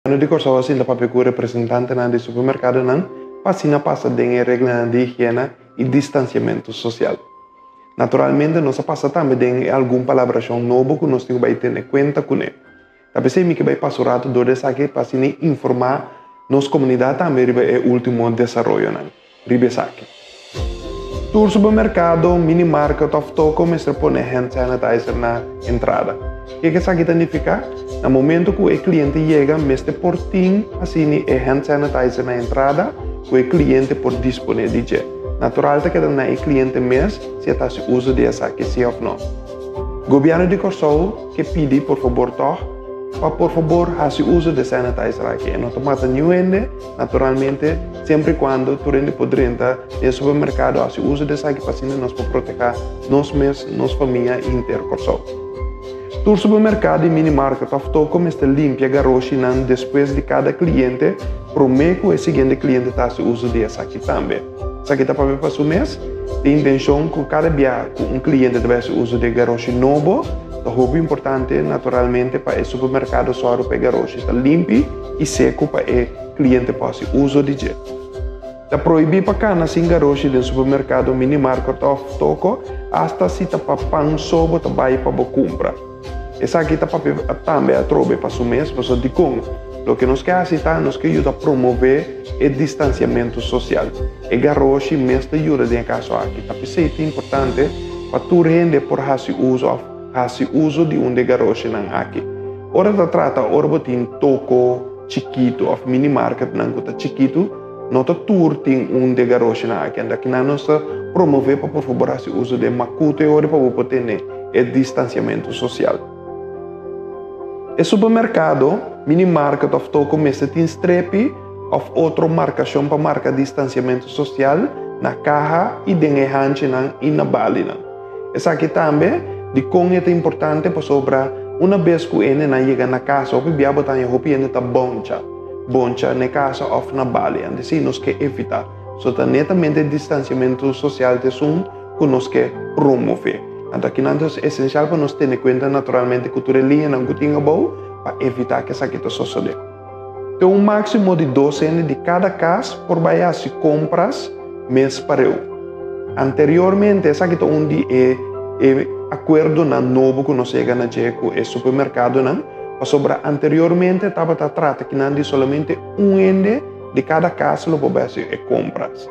Gobierno di Kòrsou a sinta papia ku representantenan di supermerkadonan pa asina pasa den e reglanan di higiena i distansiamentu sosial. Naturalmente nos a pasa tambe den e algun palabrashon nobo ku nos tin ku bai tene kuenta kuné. Ta p'esei mi ke bai pasa un ratu dor di esaki pa asina informá nos komunidat tambe riba e último desaroyonan. Riba esaki. Tur supermerkado, minimarket òf toko mester pone hand sanitizer na entrada. Ke ke esaki ta nifiká? Na momento ku e kliente yega mester por tin asini e hand sanitizer na entrada ku e kliente por disponé di dje. Natural ta keda na e kliente mes si e ta hasi uso di esaki si òf no. Gobièrnu di Kòrsou ke pidi por fabor tòg pa por fabor hasi uso di e sanitizer aki. E no ta mata niun hende. Naturalmente, semper i kuando tur hende por drenta den e supermerkado hasi uso di esaki pa asina nos por protehá nos mes, nos famia i henter Kòrsou. Tur supermerkado i minimarket òf toko mester limpia garoshinan despues di kada kliente promé ku e siguiente kliente ta hasi uso di esaki tambe. Esaki ta papia pa su mes. E intenshon ku kada bia ku un kliente ta bai hasi uso di e garoshi nobo ta hopi importante naturalmente pa e supermerkado sòru pa e garoshi ta limpi i seku pa e kliente por hasi uso di dje. Ta prohibí pa kana sin garoshi den supermerkado, minimarket òf toko, asta si ta pa pan so bo ta bai pa bo kumpra. Esaki ta papia tambe atrobe pa su mes, pasobra dikon? Loke nos ke hasi ta nos ke yuda promové e distansiamentu sosial. E garoshi mes ta yuda den e kaso aki. Ta p'esei ta importante pa tur hende por hasi uso òf hasi uso di un di e garoshinan aki. Ora ta trata ora bo tin toko chikitu òf minimarketnan ku ta chikitu, no ta tur tin un di e garoshinan aki. Anto akinan nos ta promové pa por fabor hasi uso di e makutu e ora pa bo por tene e distansiamentu sosial. E supermerkado, minimarket òf toko mester tin strepi òf otro markashon pa marka distansiamentu sosial na kaha i den e hanchinan i na balinan. Esaki tambe dikon e ta importante pasobra una bes ku hendenan yega na kas hopi bia bo ta haña hopi hende ta boncha boncha na e kasa òf na bali anto esei nos ke evitá. So ta netamente distansiamentu sosial ta esun ku nos ke promové. Anto akinan ta esensial pa nos tene kuenta naturalmente ku tur e liñanan ku tin abou pa evitá ku esaki ta sosodé. Te un máksimo di dos hende di kada kas por bai hasi kompras mes pareu. Anteriormente esaki ta un di e e akuerdonan nobo ku nos yega na dje ku e supermerkadonan, pasobra anteriormente tabata trata kinan di solamente un hende di kada kas lo por bai hasi e kompras.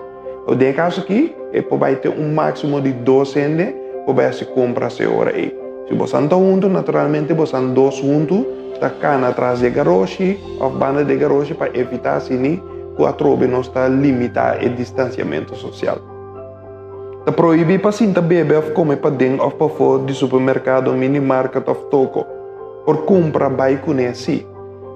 Den e kaso aki e por bai te un máksimo di dos hende por bai hasi kompras e ora ei. Si bosan ta huntu, naturalmente bosan dos huntu ta kana tras di e garoshi òf banda di e garoshi pa evitá asini ku atrobe nos ta limitá e distansiamentu sosial. Ta prohibí pa sinta bebe òf kome paden òf pafó di supermerkado, minimarket òf toko. Por kumpra bai kuné sí.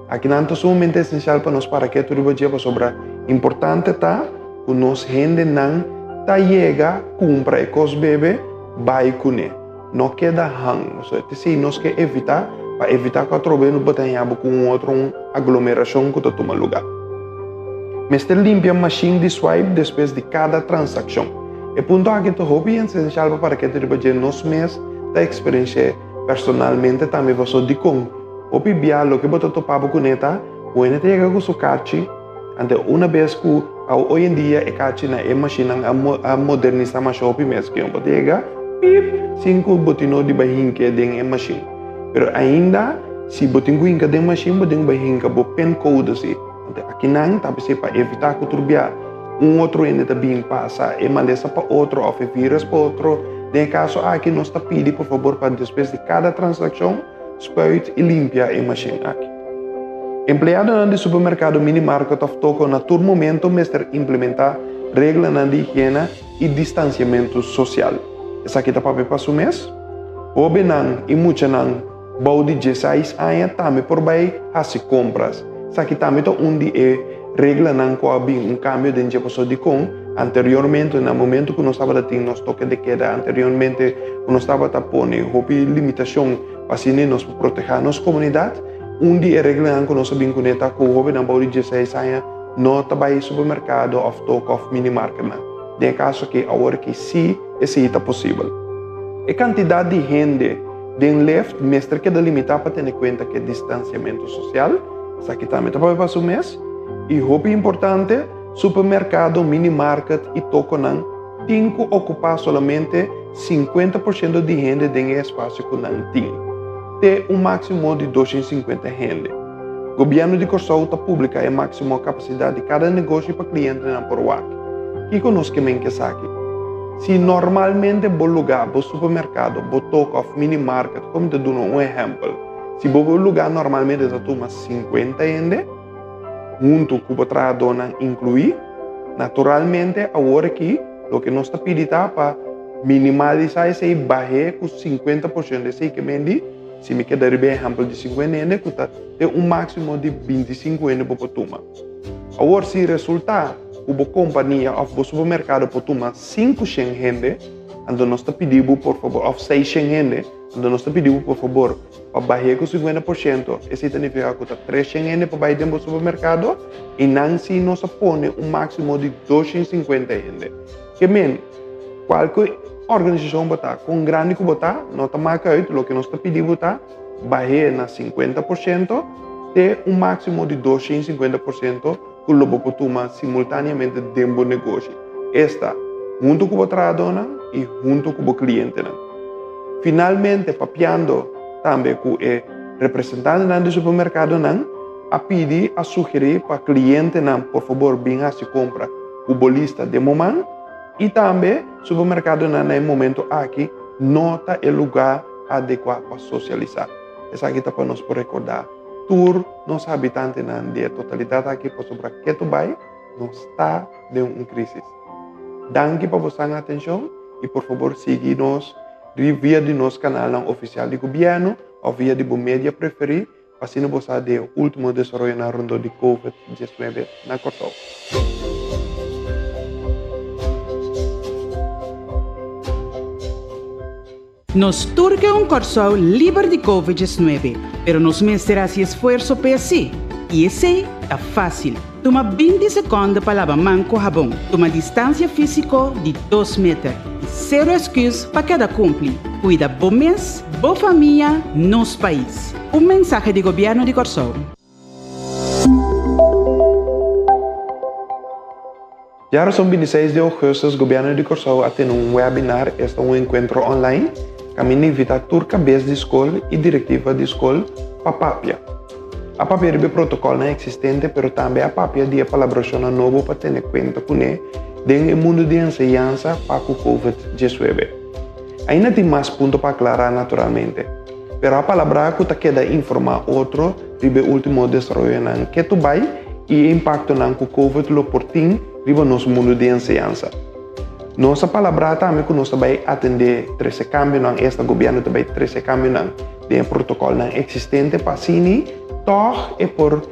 Akinan ta sumamente esensial pa nos para ketu riba dje pasobra importante ta ku nos hendenan ta yega kumpra e kos bebe bai kuné. No keda hang. So esei nos ke evitá pa evitá ku atrobe no por ta haña bo ku un otro un aglomerashon ku ta tuma lugá. Mester limpia mashin di swipe despues di kada transakshon. E punto aki ta hopi esensial pa para ketu riba dje nos mes ta eksperensh'é personalmente tambe pasobra dikon Hopi bia loke bo ta topa bo kuné ta ku hende ta yega ku su karchi, anto una bes ku awo hoy en dia e karchi na e mashinnan a modernisa masha hopi mes ku bo ta yega pip sin ku bo tin no di bai hinka den e mashin. Pero ainda si bo tin ku hinka den mashin bo tin ku bai hinka bo pin code si. Anto akinan ta bisei pa evita ku tur bia un otro hende ta bin pasa e malesa pa otro òf e virus pa otro. Den e kaso aki nos ta pidi por fabor pa despues di kada transakshon Spuit i limpia e mashin aki. Empleadonan di supermerkado, minimarket òf toko na tur momento mester implementá reglanan di higiena i distansiamentu sosial. Esaki ta papia pa su mes. Hóbennan i muchanan bou di dieseis aña tambe por bai hasi kompras. Esaki tambe ta un di e reglanan ku a bin un kambio den dje pasobra dikon anteriormente na momento ku nos tabata tin nos toke de keda anteriormente ku nos tabata pone hopi limitashon pa asina nos por protehá nos komunidat. Un di e reglanan ku nos a bin kuné ta ku hóbennan bou di dieseis aña no ta bai supermerkado òf toko òf minimarketnan. Den e kaso aki awor aki sí esei ta posibel. E kantidat di hende den left mester keda limitá pa tene kuenta ku e distansiamentu sosial. Esaki tambe ta papia pa su mes. I hopi importante, supermerkado, minimarket i tokonan tin ku okupá solamente 50% di hende den e espasio ku nan tin, te un máksimo di 250 hende. Gobièrnu di Kòrsou ta publiká e máksimo kapasidat di kada negoshi pa klientenan por wak. Kiko nos ke men ku esaki? Si normalmente bo lugá, bo supermerkado, bo toko òf minimarket, komo mi ta duna un ehèmpel, si bo lugá normalmente ta tuma 50 hende, huntu ku bo trahadónan inkluí, naturalmente awor aki loke nos ta pidi ta pa minimalisá esei bah'é ku 50%. Esei ke men di, si mi keda riba e ehèmpel di 50 hende, ku ta te un máksimo di 25 hende bo por tuma. Awor si resultá ku bo kompania òf bo supermerkado por tuma 500 hende, anto nos ta pidi bo por fabor, òf 600 hende, anto nos ta pidi bo por fabor pa bah'é ku 50%, esei ta nifiká ku ta 300 hende por bai den bo supermerkado i nan si nos a pone un máksimo di 250 hende. Ke men, kualke organisashon bo ta, kon grandi ku bo ta, no ta maka uit, loke nos ta pidi bo ta bah'é na 50% te un máksimo di 250% ku lo bo por tuma simultáneamente den bo negoshi. Esta, huntu ku bo trahadónan i huntu ku bo klientenan. Finalmente, papiando tambe ku e representantenan di supermerkadonan, a pidi, a sugerí pa klientenan por fabor bin hasi kompra ku bo lista den bo man i tambe supermerkadonan na e momento aki no ta e lugá adekuá pa sosialisá. Esaki ta pa nos por rekordá tur nos habitantenan di e totalidat aki pasobra ketu bai nos ta den un krísis. Danki pa bosan atenshon i por fabor sigui nos via di nos kanalnan ofisial di gobièrnu òf via di bo media preferí pa asina bo sa di e último desaroyonan rondó di Covid 19 na Kòrsou. Nos tur ke un Kòrsou liber di Covid 19, pero nos mester hasi esfuerso p'e sí. I esei ta fásil. Tuma 20 sekònde pa laba man ku habon, tuma distansia físiko di 2 meter i sero esküs pa keda kumpli. Kuida bo mes, bo famia, nos pais. Un mensahe di Gobièrnu di Kòrsou. Djarason 26 di ougùstùs Gobièrnu di Kòrsou a tene un webinar, esta un enkuentro online, kaminda invitá tur kabes di skol i direktiva di skol pa papia. A papia riba e protokòlnan eksistente pero tambe a papia di e palabrashonnan nobo pa tene kuenta kuné den e mundu di enseñansa pa ku Covid 19. Ainda tin mas punto pa aklará naturalmente, pero a palabrá ku ta keda informá otro riba e último desaroyonan ketu bai i e impaktonan ku Covid lo por tin riba nos mundu di enseñansa. Nos a palabrá tambe ku nos ta bai atendé trese kambionan, esta gobièrnu ta bai trese kambionan den e protokòlnan eksistente pa asini tòg e por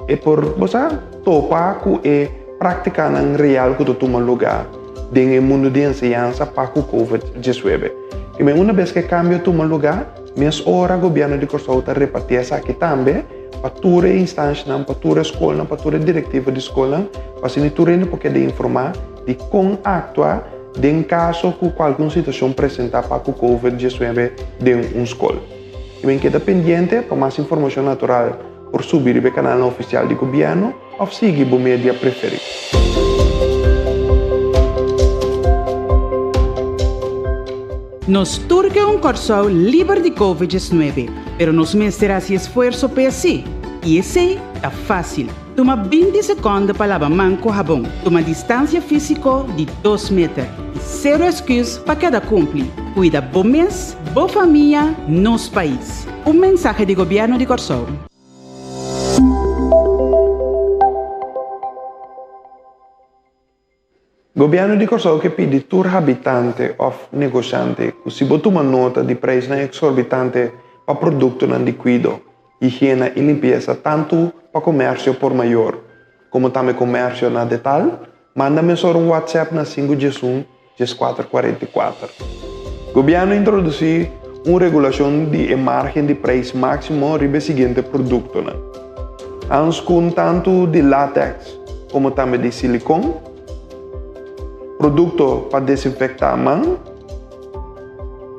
e por bo sa topa ku e práktikanan real ku ta tuma lugá den e mundu di enseñansa pa ku Covid 19. I men una bes ku e kambio tuma lugá, Mes ora Gobièrnu di Kòrsou ta repartí esaki tambe pa tur e instanshanan, pa tur e skolnan, pa tur e direktiva di skolnan, pa asina tur hende por keda informá di kon aktua den kaso ku kualke un situashon presentá pa ku Covid 19 den un skol. I men keda pendiente pa mas informashon natural por subi riba e kanalnan ofisial di gobièrnu òf sigui bo media preferí. Nos tur ke un Kòrsou liber di Covid 19, pero nos mester hasi esfuerso p'e sí. I esei ta fásil. Tuma 20 sekònde pa laba man ku habon, tuma distansia físiko di 2 meter i sero esküs pa keda kumpli. Kuida bo mes, bo famia, nos pais. Un mensahe di Gobièrnu di Kòrsou. Gobièrnu di Kòrsou ke pidi tur habitante òf negoshante ku si bo tuma nota di preisnan eksorbitante pa produktonan di kuido, higiena i limpiesa tantu pa komersio por mayor komo tambe komersio na detal, manda mesora un WhatsApp na sinku 11 14 44. Gobièrnu a introdusí un regulashon di e márgen di preis máksimo riba e siguiente produktonan, hanskun tantu di latèks komo tambe di silikon, produkto pa desinfektá man,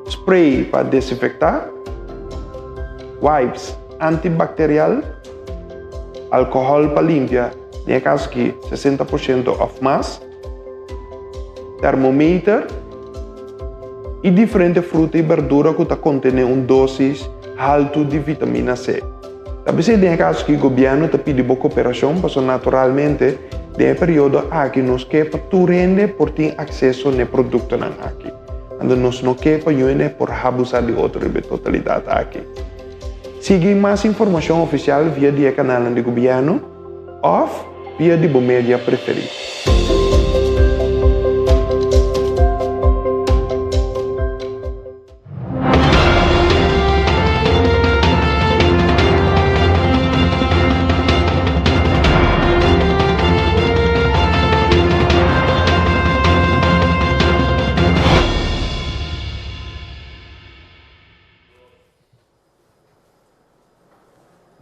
spray pa desinfektá, wipes antibakterial. Alkohòl pa limpia, den e kaso aki 60% òf mas, termometer i diferente fruta i berdura ku ta kontené un dósis haltu di vitamina C. Ta p'esei den e kaso aki gobièrnu ta pidi bo koperashon pasobra naturalmente den e periodo aki nos ke pa tur hende por tin akseso n'e produktonan aki. Anto nos no ke pa yu hende por habusá di otro riba e totalidat aki. Sigui mas informashon ofisial via di e kanalnan di gobièrnu òf via di bo media preferí.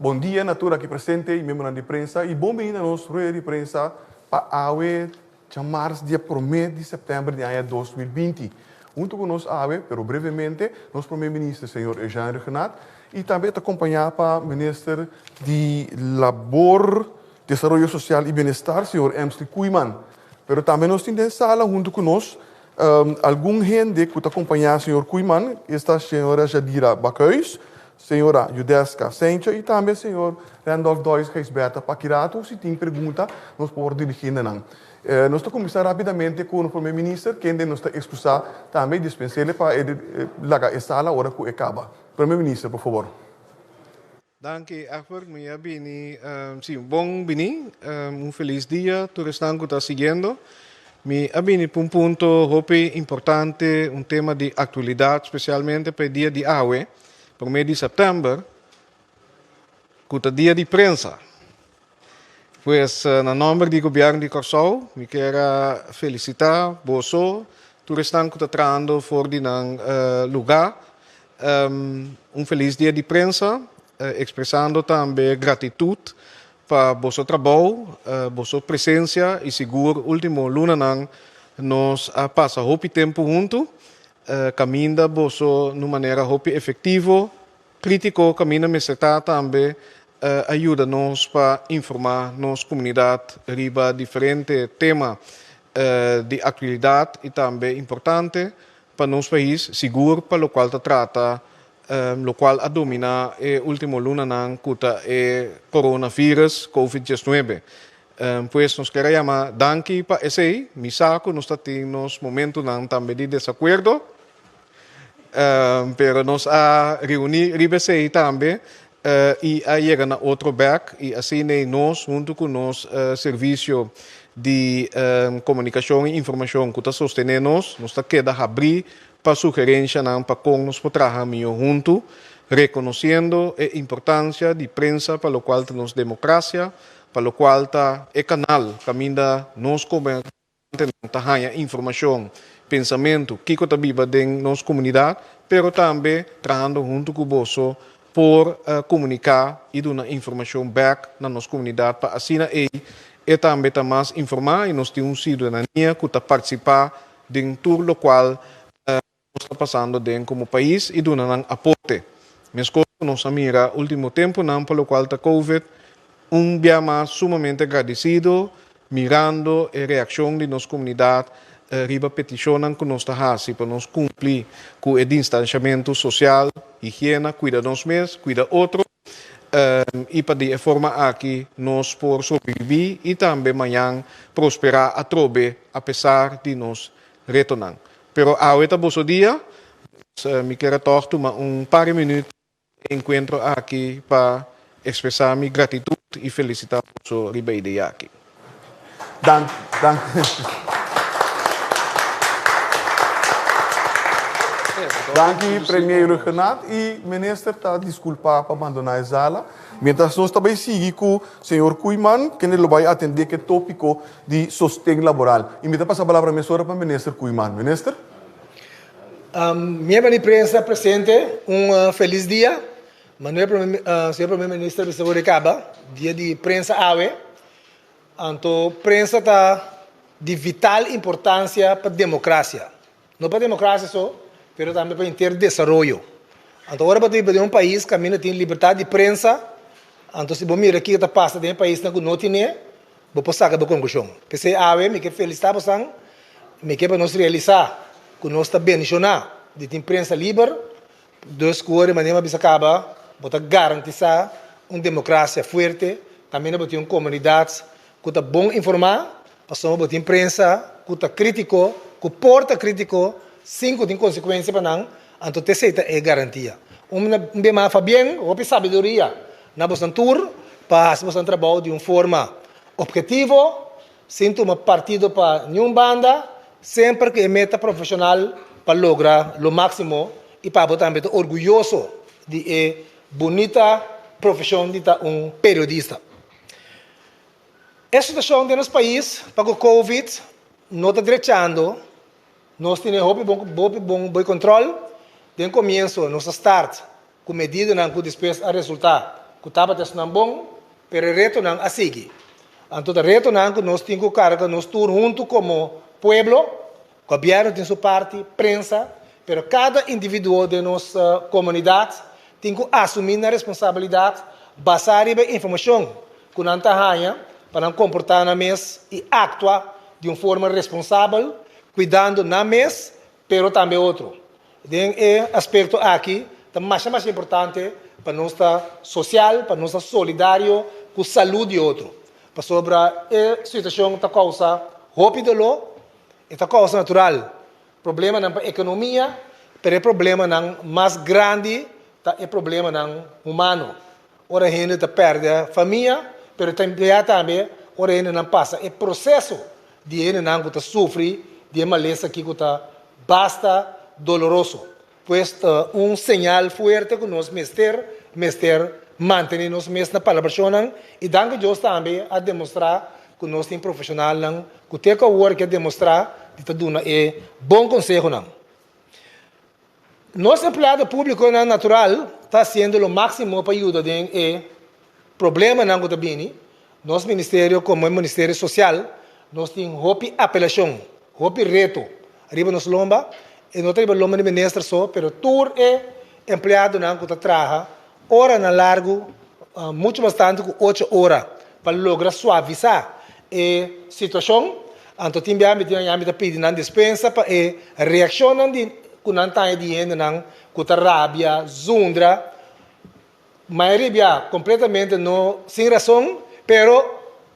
Bon dia na tur aki presente y miembronan di prensa y bon bini na nos rueda di prensa pa awe djamars dia prome di september di aña 2020. Hunto cu nos awe, pero brevemente, nos Prome Minister señor Eugène Rhuggenaath y tambe ta acompaña pa Minister di Labor, Desaroyo Social y Bienestar señor Emsley Koeiman. Pero tambe nos tin den sala hunto cu nos Algun hende ku ta kompañá señor Koeiman esta señora Jadira Bakhuis, señora Judeska Sentje i tambe señor Randolph Dois Gijsbertha. Pa ki rato si tin pregunta nos por dirigí na nan. Nos ta kuminsá rápidamente ku nos prome minister kende nos ta ekskusá tambe i dispens'é pa e laga e sala ora ku e kaba. Prome minister, por fabor. Danki Egbert, mi a bini, si, bon bini, un felis dia tur esnan ku ta siguiendo. Mi a bini pa un punto hopi importante, un tema di aktualidat, spesialmente pa e dia di awe, promé di sèptèmber, ku ta dia di prensa. Pues na nòmber di Gobièrnu di Kòrsou mi kier a felisitá boso, tur esnan ku ta trahando for di nan lugá, Un felis dia di prensa, expresando tambe gratitud pa boso trabou, boso presencia y sigur ultimo lunanan nos a pasa hopi tempo hunto, caminda boso na un manera hopi efectivo, critico caminda mester ta tambe a yuda nos pa informa nos comunidad riba diferente tema di actualidad y tambe importante Pa nos pais, sigur pa locual ta trata locual a domina e ultimo lunanan cu ta e coronavirus, Covid 19. Pues nos kier a yama danki pa esey. Mi sa cu nos ta tin nos momentonan tambe di desacuerdo, pero nos a reuni riba esey tambe y a yega na otro bek y asina nos hunto cu nos servicio di comunicacion y informacion cu ta sostene nos, nos ta keda habri pa sugerencianan pa con nos por traha miho hunto, reconociendo e importancia di prensa pa locual ta nos democracia, pa locual ta e canal caminda nos como Nan ta haña informashon, pensamentu, kiko ta biba den nos komunidat, pero tambe trahando huntu ku boso por komuniká i duna informashon bèk na nos komunidat pa asina ei e tambe ta mas informá i nos tin un siudadanía ku ta partisipá den tur lokual nos ta pasando den komo pais i duna nan aporte. Meskos ku nos a mira ultimo tempunan pa lokual ta Covid, un bia mas sumamente agradesido mirando e reakshon di nos komunidat riba petishonnan ku nos ta hasi pa nos kumpli ku e distanshamentu sosial, higiena, kuida nos mes, kuida otro i pa di e forma aki nos por sobreviví i tambe mañan prosperá atrobe apesar di nos retonan. Pero awe ta boso dia, dus mi kier a tòg tuma un par di minüt e enkuentro aki pa ekspresá mi gratitut i felisitá boso riba e dia aki. Dank, dank. Danki Premier Rhuggenaath i Minister ta diskulpá pa bandoná e sala. Mientras nos ta bai sigui ku señor Koeiman kende lo bai atendé ku e tópiko di sosten laboral. I mi ta pasa palabra mesora pa Minister Koeiman. Minister. Miembro di prensa presente, un felis dia. Manuel señor Primer Minister bisa por e kaba, dia di prensa awe. Anto prensa ta di vital importancia pa democracia. No pa democracia so, pero tambe pa henter desaroyo. Anto ora bo ta biba den un pais kaminda tin libertad di prensa. Anto si bo mira kiko ta pasa den e paisnan ku no tine, bo por saka bo konklushon. P'esei awe mi ke felisitá bosan, mi ke pa nos realisá ku nos ta bendishoná di tin prensa liber, dus ku ora di manera mi a bisa kaba, bo ta garantisá un demokrasia fuerte, kaminda bo tin un komunidat ku ta bon informá, pasobra bo tin prensa ku ta krítiko, ku por ta krítiko sin ku tin konsekuensia pa nan, anto t'esei ta e garantia. Un bia mas Fabien, hopi sabiduria na bosnan tur pa hasi bosnan trabou di un forma ophetivo, sin tuma partido pa niun banda, semper ku e meta profeshonal pa logra lo máksimo i pa bo tambe ta orguyoso di e bunita profeshon di ta un periodista. E situashon den nos pais pa ku Covid no ta drechando. Nos tene hopi bon hopi bon boi control. Den comienso nos a start cu medidanan cu despues a resulta cu tabata esnan bon, pero e retonan a sigui. Anto ta retonan cu nos tin cu carga nos tur hunto como pueblo, gobierno tin su parti, prensa, pero cada individuo den nos comunidad tin cu asumi nan responsabilidad basa riba e informacion cu nan ta haña pa nan comporta nan mes y actua di un forma responsabel, cuidando nan mes pero tambe otro. Den e aspecto aki ta masha masha importante pa nos ta social, pa nos ta solidario cu salud di otro, pasobra e situacion ta causa hopi dolor, e ta causa natural problemanan pa economia, pero e problemanan mas grandi ta e problemanan humano. Ora hende ta pèrdè famia, pero ta impliá tambe ora hendenan pasa e proseso di hendenan ku ta sufri di e malesa aki ku ta basta doloroso. Pues ta un señal fuerte ku nos mester mester mantené nos mes na palabrashonnan i danki Dios tambe a demostrá ku nos tin profeshonalnan ku te ku awor ke demostrá di ta duna e bon konsehonan. Nos empleado públiconan natural ta haciendo lo máximo pa yuda den e problemanan cu ta bini. Nos ministerio como e ministerio social nos tin hopi apelacion, hopi reto riba nos lomba. E no ta riba lomba di minister so, pero tur e empleadonan cu ta traha oranan largo, mucho mas tanto cu ocho ora pa logra suavisa e situacion. Anto tin bia mi tin aña mi ta pidi nan dispensa pa e reaccionnan di cu nan taña di hendenan cu ta rabia, zundra, mayoria bia completamente no sin razon, pero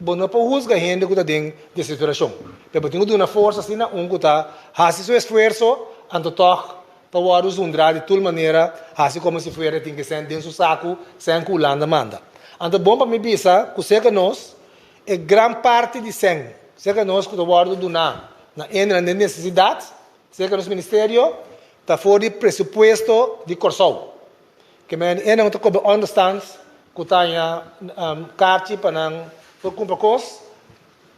bo no por huzga hende cu ta den desesperacion. Pero bo tin cu duna forsa asina un cu ta haci su esfuerzo anto tog ta wòrdu zundrá di tur manera, hasi komo si fuera e tin ke sèn den su saku, sèn ku Hulanda manda. Anto bon pa mi bisa ku serka nos e gran parti di sèn serka nos ku ta wòrdu duná na hendenan den nesesidat, serka nos ministerio, ta for di presupuesto di Kòrsou. Ke men hendenan ku ta koba ònderstands ku ta haña karchi pa nan por kumpra kos,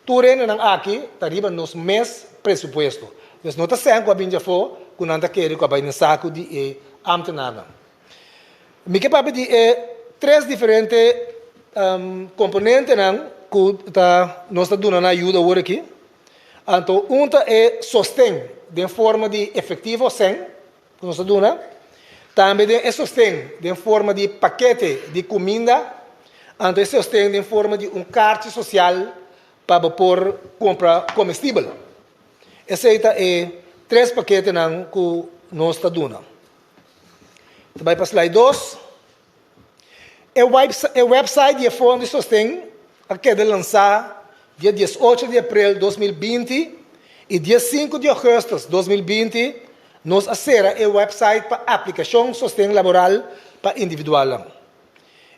Tur hendenan aki ta riba nos mes presupuesto. Dus no ta sèn ku a bin djafó ku nan ta kere ku a bai den saku di e ámtenarnan. Mi ke papia di e tres diferente komponentenan ku ta nos ta duna nan ayuda awor aki. Anto un ta e sosten den forma di efektivo sèn ku nos ta duna, tambe den e sosten den forma di pakete di kuminda, anto e sosten den forma di un karchi sosial pa bo por kumpra komestibel. Esei ta e tres paketenan ku nos ta duna. Ta bai pa slide dos. E website di e Fondo di Sosten a keda lansá dia 18 di aprel 2020 i dia 5 di ougùstùs 2020 nos a sera e website pa aplikashon sosten laboral pa individualnan.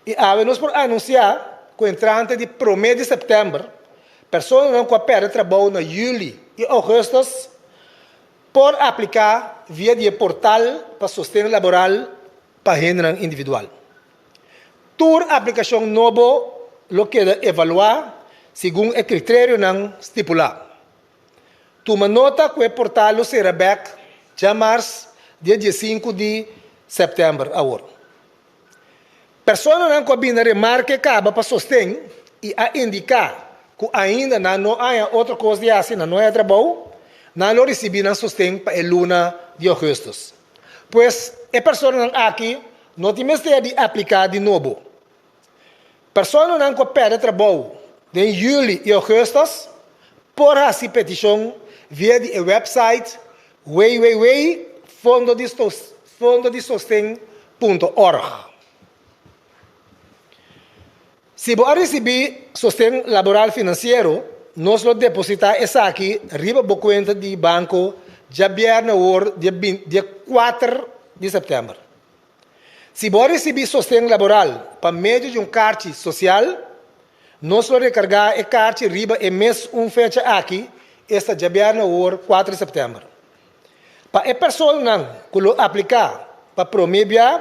I awe nos por anunsiá ku entrante di promé di sèptèmber personanan ku a pèrdè trabou na yüli i ougùstùs por apliká via di e portal pa sosten laboral pa hendenan individual. Tur aplikashon nobo lo keda evaluá segun e kriterionan stipulá. Tuma nota ku e portal lo sera bèk djamars dia diesinku di sèptèmber awor. Personanan ku a bini na remarke kaba pa sosten i a indiká ku ainda nan no haña otro kos di hasi, nan no haña trabou, nan lo risibí nan sosten pa e luna di ougùstùs. Pues, e personanan aki no tin mester di apliká di nobo. Personanan ku a pèrdè trabou den yüli i ougùstùs por hasi petishon via di e wèpsait www.fondodisosten.org. Si bo a risibí sosten laboral finansiero, nos lo depositá esaki riba bo kuenta di banko djabièrnè awor dia kuater di sèptèmber. Si bo a risibí sosten laboral pa medio di un karchi sosial, nos lo rekargá e karchi riba e mes un fecha aki, esta djabièrnè awor kuater di sèptèmber. Pa e personanan ku lo apliká pa promé bia,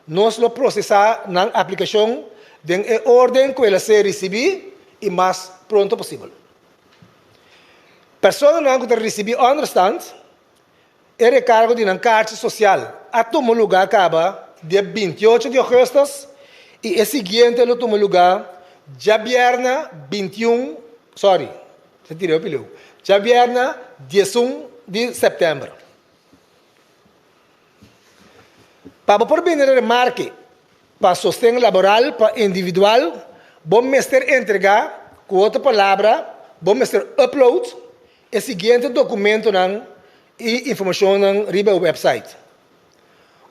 nos lo prosesá nan aplikashon den e órden ku el a ser risibí i mas pronto posibel. Personanan ku ta risibí ònderstant, e rekargo di nan karchi sosial a tuma lugá kaba dia bintiocho di ougùstùs i e siguiente lo tuma lugá djabièrnè bintiun, sòri, Ta tira hopi leu. Djabièrnè diesun di sèptèmber. Pa bo por bini na remarke pa sosten laboral pa individual, bo mester entregá, ku otro palabra, bo mester upload, e siguiente dokumentonan i informashonnan riba e wèpsait.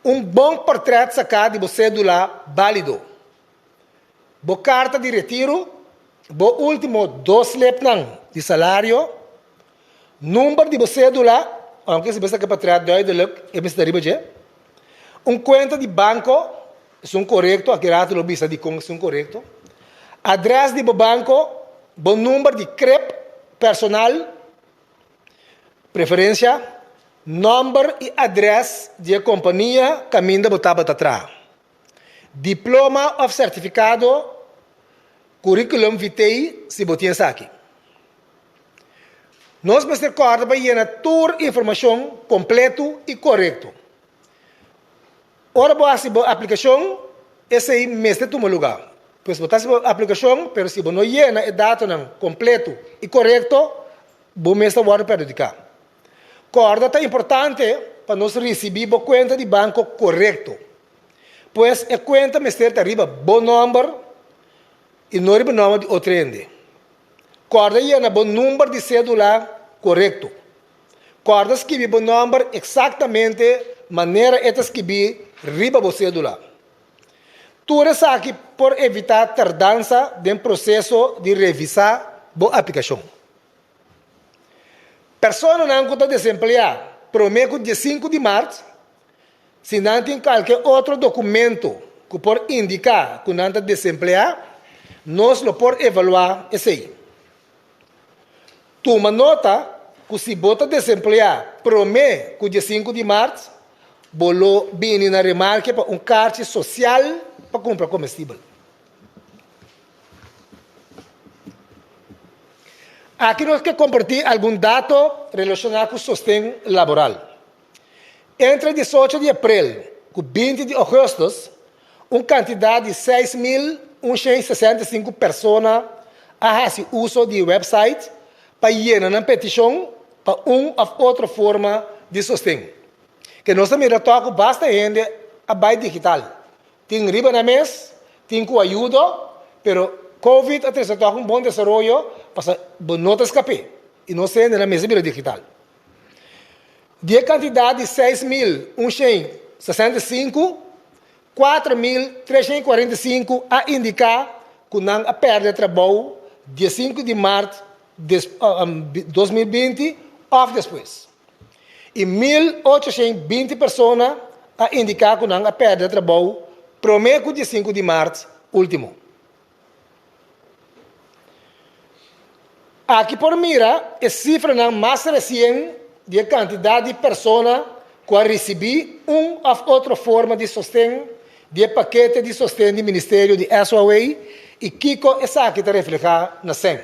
Un bon pòrtrèt saká di bo sédula bálido. Bo karta di retiru, bo último dos slepnan di salario, number di bo sédula, ounke si bo saka patria duidelijk e mester ta riba dje, un kuenta di banko, esun korekto, aki rato lo bisa dikon esun korekto, adrès di bo banko, bo number di krep personal, preferensia, nòmber i adrès di e kompania kaminda bo tabata traha. Diploma òf sertifikado, Curriculum vitae, si bo tin esaki. Nos mester kòrda pa yena tur informashon kompletu i korekto. Ora bo hasi bo aplikashon, esei mester tuma lugá. Pues bo ta hasi bo aplikashon, pero si bo no yena e datonan kompletu i korekto, bo mes ta wòrdu perhudiká. Kòrda ta importante pa nos risibí bo kuenta di banko korekto. Pues e kuenta mester ta riba bo nòmber i no riba nòmber di otro hende. Kòrda yena bo number di sédula korekto. Kòrda skibi bo nòmber eksaktamente manera e ta skibí riba bo sédula. Tur esaki por evitá tardansa den proseso di revisá bo aplikashon. Personanan ku ta desempleá promé ku diesinku di mart, si nan tin kalke otro dokumento ku por indiká ku nan ta desempleá, nos lo por evaluá esei. Tuma nota ku si bo ta desempleá promé ku diesinku di mart, bo lo bini na remarke pa un karchi sosial pa kumpra komestibel. Aki nos ke kompartí algun dato relashoná ku sosten laboral. Entre diesocho di aprel ku binti di ougùstùs, un kantidat di 6165 persona a hasi uso di e wèpsait pa yena nan petishon pa un òf otro forma di sosten. Ke nos ta mira tòg ku basta hende a bai digital. Tin riba nan mes, tin ku ayudo, pero Covid a trese tòg un bon desaroyo pasobra bo no ta skap'é i nos hende nan mester bira digital. Di e kantidat di 6165, 4345 a indiká ku nan a pèrdè trabou diesinku di mart 2020 òf despues. I 1820 persona a indiká ku nan a pèrdè trabou promé ku diesinku di mart último. Aki por mira e sifranan mas resien di e kantidat di persona ku a risibí un òf otro forma di sosten di e pakete di sosten di Ministerio di SOAW i kiko esaki ta reflehá na sèn.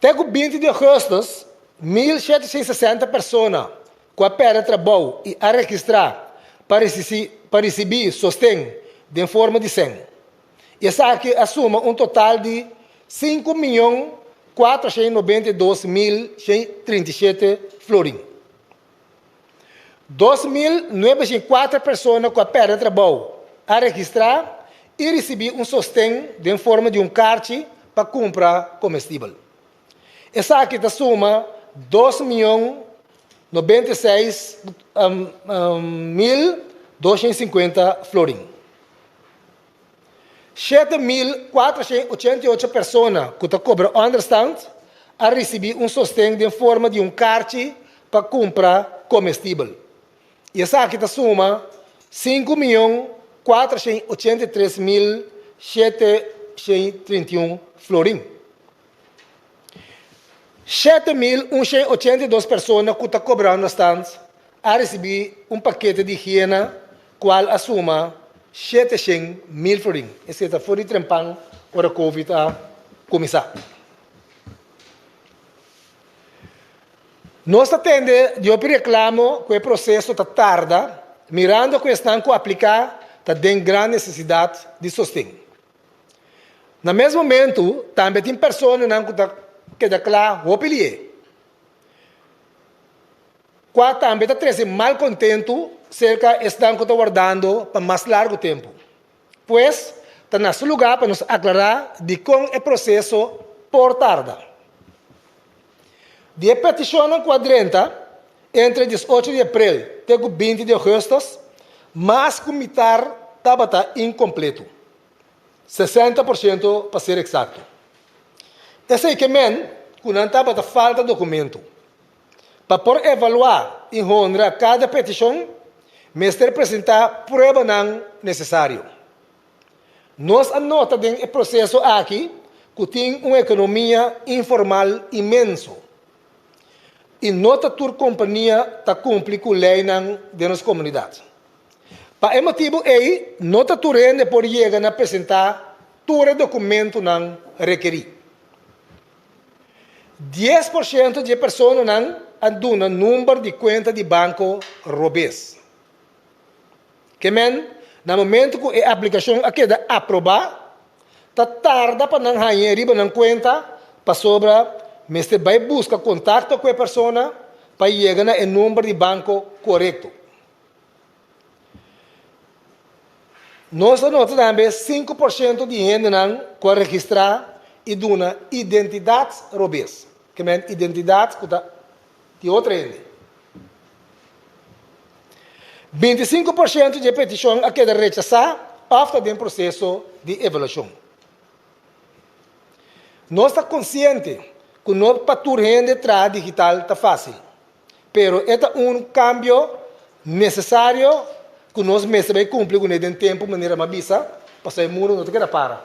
Te ku 20 di ougùstùs, 1760 persona ku a pèrdè trabou i a registrá pa pa risibí sosten den forma di sèn. I esaki a suma un total di sinku mion 492 mil 137 florin. 2904 persona ku a pèrdè trabou a registrá. i risibí un sosten den forma di un karchi pa kumpra komestibel. Esaki ta suma dos mion 96 250 florin. 7488 persona ku ta kobra ònderstant a risibí un sosten den forma di un karchi pa kumpra komestibel. I esaki ta suma 5 483 731 florin. 7182 persona ku ta kobra ònderstant a risibí un pakete di higiena kual a suma 700 mil florin. Esei ta for di trempan ora Covid a kuminsá. Nos ta tende di hopi reklamo ku e proseso ta tarda, mirando ku esnan ku apliká ta den gran nesesidat di sosten. Na mes momentu tambe tin personanan ku ta keda kla hopi lié, kua tambe ta trese malkontentu serka esnan ku ta wardando pa mas largu tempu. Pues, ta na su lugá pa nos aklará dikon e proseso por tarda. Di e petishonnan ku a drenta entre 18 di aprel te ku 20 di ougùstùs, mas ku mitar tabata inkompletu, 60% pa ser eksakto. Esei ke men ku nan tabata falta dokumentu. Pa por evaluá i honra kada petishon, mester presentá pruebanan nesesario. Nos a nota den e proseso aki ku tin un ekonomia informal inmenso i no ta tur kompania ta kumpli ku leinan den nos komunidat. Pa e motibu ei no ta tur hende por yega na presentá tur e dokumentunan rekerí. 10% di e personanan a duna number di kuenta di banko robes. Ke men, na momentu ku e aplikashon a keda aprobá, ta tarda pa nan hañ'é riba nan kuenta pasobra mester bai buska kontakto ku e persona pa yega na e number di banko korekto. Nos a nota tambe 5% di hendenan ku a registrá i duna identidat robes, ke men identidat ku ta di otro hende. 25% di e petishon a keda rechasá òf ta den proseso di evaluashon. Nos ta konsiente ku no pa tur hende traha digital ta fásil. Pero e ta un kambio nesesario ku nos mester bai kumpli kuné den tempu, manera mi a bisa, pasobra e mundu no ta keda para.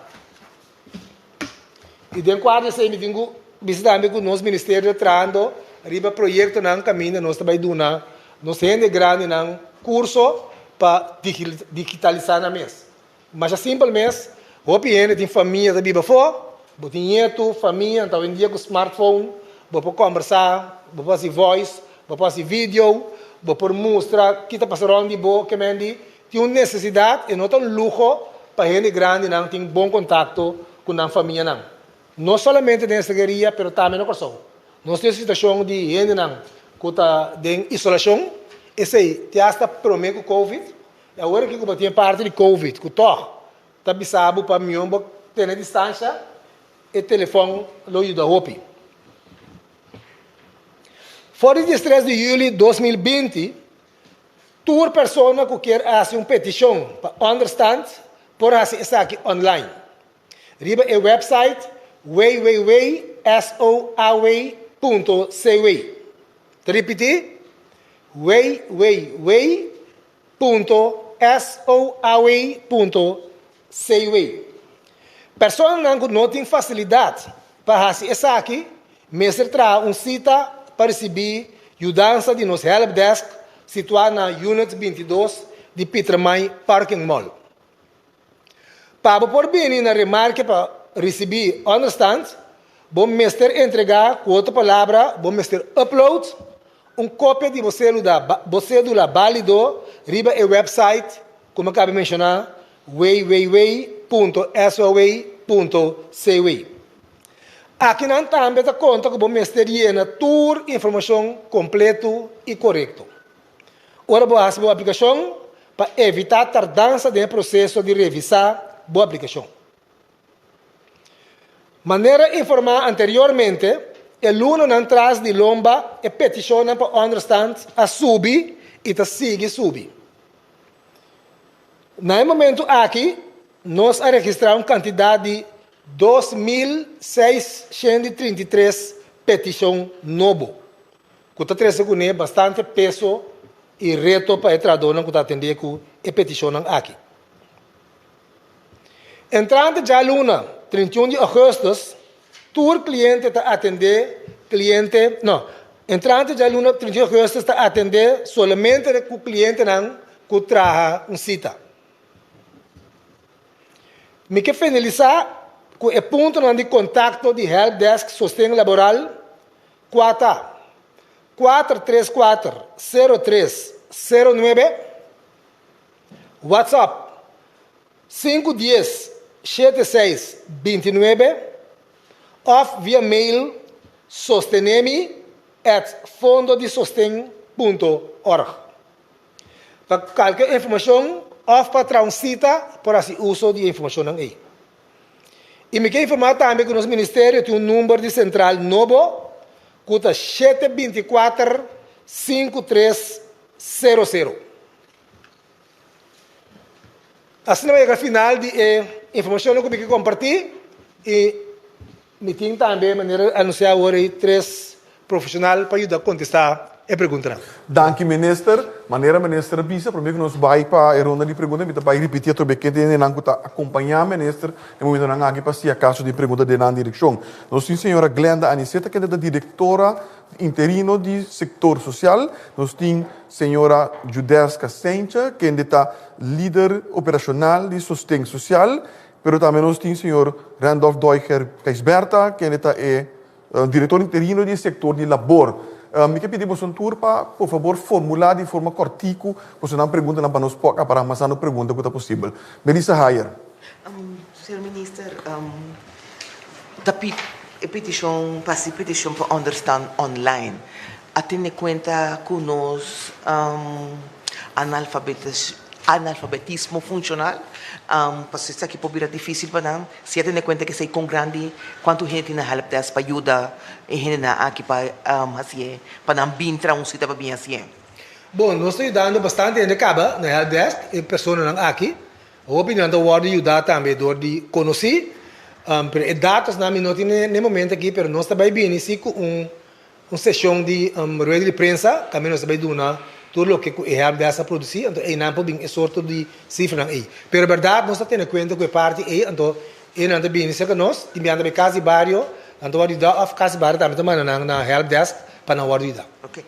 I den kuadro esei mi tin ku bisa tambe ku nos ministerio ta trahando riba proyektonan kaminda nos ta bai duna nos hende grandinan kurso pa digitalisá nan mes. Masha simpel mes, hopi hende tin famia ta biba afó, bo tin ñetu, famia, anto awendia ku smartphone bo por kòmbersá, bo por hasi voice, bo por hasi video, bo por mustra ki ta pasa rònt di bo, ke men di tin un nesesidat, e no ta un luho pa hende grandinan tin bon kontakto ku nan famianan. No solamente den estranheria pero tambe na Kòrsou. Nos tin e situashon di hendenan ku ta den isolashon, esei te asta promé ku covid, I awor aki ku bo tin e parti di covid ku tòg ta bisa bo pa mion bo tene distansha, e telefòn lo yuda hopi. For di 13 di yüli 2020, tur persona ku kier hasi un petishon pa ònderstant por hasi esaki online riba e wèpsait www.soaw.cw. Ta ripití, www. Punto soaw punto cw. Personanan ku no tin fasilidat pa hasi esaki mester traha un sita pa risibí yudansa di nos helpdesk situá na Unit 22 di Pietermaai Parking Mall. Pa bo por bini na remarke pa risibí ònderstant, bo mester entregá, ku otro palabra, bo mester upload, un kopia di bo séluda bo sédula bálido riba e wèpsait ku mi a kaba menshoná, www.soa.cw. Akinan tambe ta konta ku bo mester yena tur informashon kompletu i korekto. Ora bo hasi bo aplikashon, pa evitá tardansa den e proseso di revisá. bo aplikashon. Manera informá anteriormente, e lunanan tras di lomba e petishonnan pa ònderstant a subi i ta sigui subi. Na e momentu aki nos a registrá un kantidat di 2633 petishon nobo, ku ta trese kuné bastante peso i reto pa e trahadónan ku ta atendé ku e petishonnan aki. Entrante djaluna 31 di ougùstùs, tur kliente ta atendé kliente, no, entrante djaluna 31 di ougùstùs ta atendé solamente ku klientenan ku traha un sita. Mi ke finalisá ku e puntonan di kontakto di Helpdesk Sosten Laboral, kua ta, 434 03 09, WhatsApp, 5 10 7 6 29, òf via mail sostenemi@fondodisosten.org. Pa kalke informashon òf pa traha un sita por hasi uso di e informashonnan ei. I mi ke informá tambe ku nos ministerio tin un number di sentral nobo ku ta 7 24 53 00. Asina mi a yega al final di e informashonnan ku mi ke kompartí i mi tin tambe manera anunsiá awor ei tres profeshonal pa yuda kontestá e preguntanan. Danki minister. Manera minister a bisa, prome ku nos bai pa e ronda di pregunta mi ta bai ripití atrobe ken ta hendenan ku ta akompañá minister e momentonan aki pa si akaso tin pregunta den nan direkshon. Nos tin señora Glenda Aniceta kende ta direktora interino di sektor sosial. Nos tin señora Judeska Seintje kende ta lider operashonal di sosten sosial. Pero tambe nos tin señor Randolph Doiger Gijsbertha kende ta e Direktor interino di e sektor di labor. Mi ke pidi boso tur pa por fabor formulá di forma kòrtiku bosonan preguntanan pa nos por akapará mas tantu pregunta ku ta posibel. Melissa Hayer. Señor Minister, ta pidi e petishon pa hasi petishon pa ònderstan online. A tene kuenta ku nos analfabetismo funshonal, pasobra esaki por bira difísil pa nan. Si a tene kuenta ku esei kon grandi, kuantu hende tin na helpdesk pa yuda e hendenan aki pa hasié, pa nan bin traha un sita pa bin hasié? Bon, nos ta yudando bastante hende kaba na helpdesk, e personanan aki. Hopi nan ta wòrdu yudá tambe dor di konosí, pero e datosnan mi no tin na e momento aki, pero nos ta bai bini si ku un Un seshon di rueda di prensa tambe nos ta bai duna tur loke ku e helpdesk a produsí, anto einan por bin e sorto di sifranan ei. Pero bèrdat nos ta tene kuenta ku e parti ei, anto einan ta bini serka nos, tin biaha ta bai kas di bario, nan ta wòrdu yuda òf kas di bario tambe ta manda nan na helpdesk pa nan wòrdu yuda. Ok.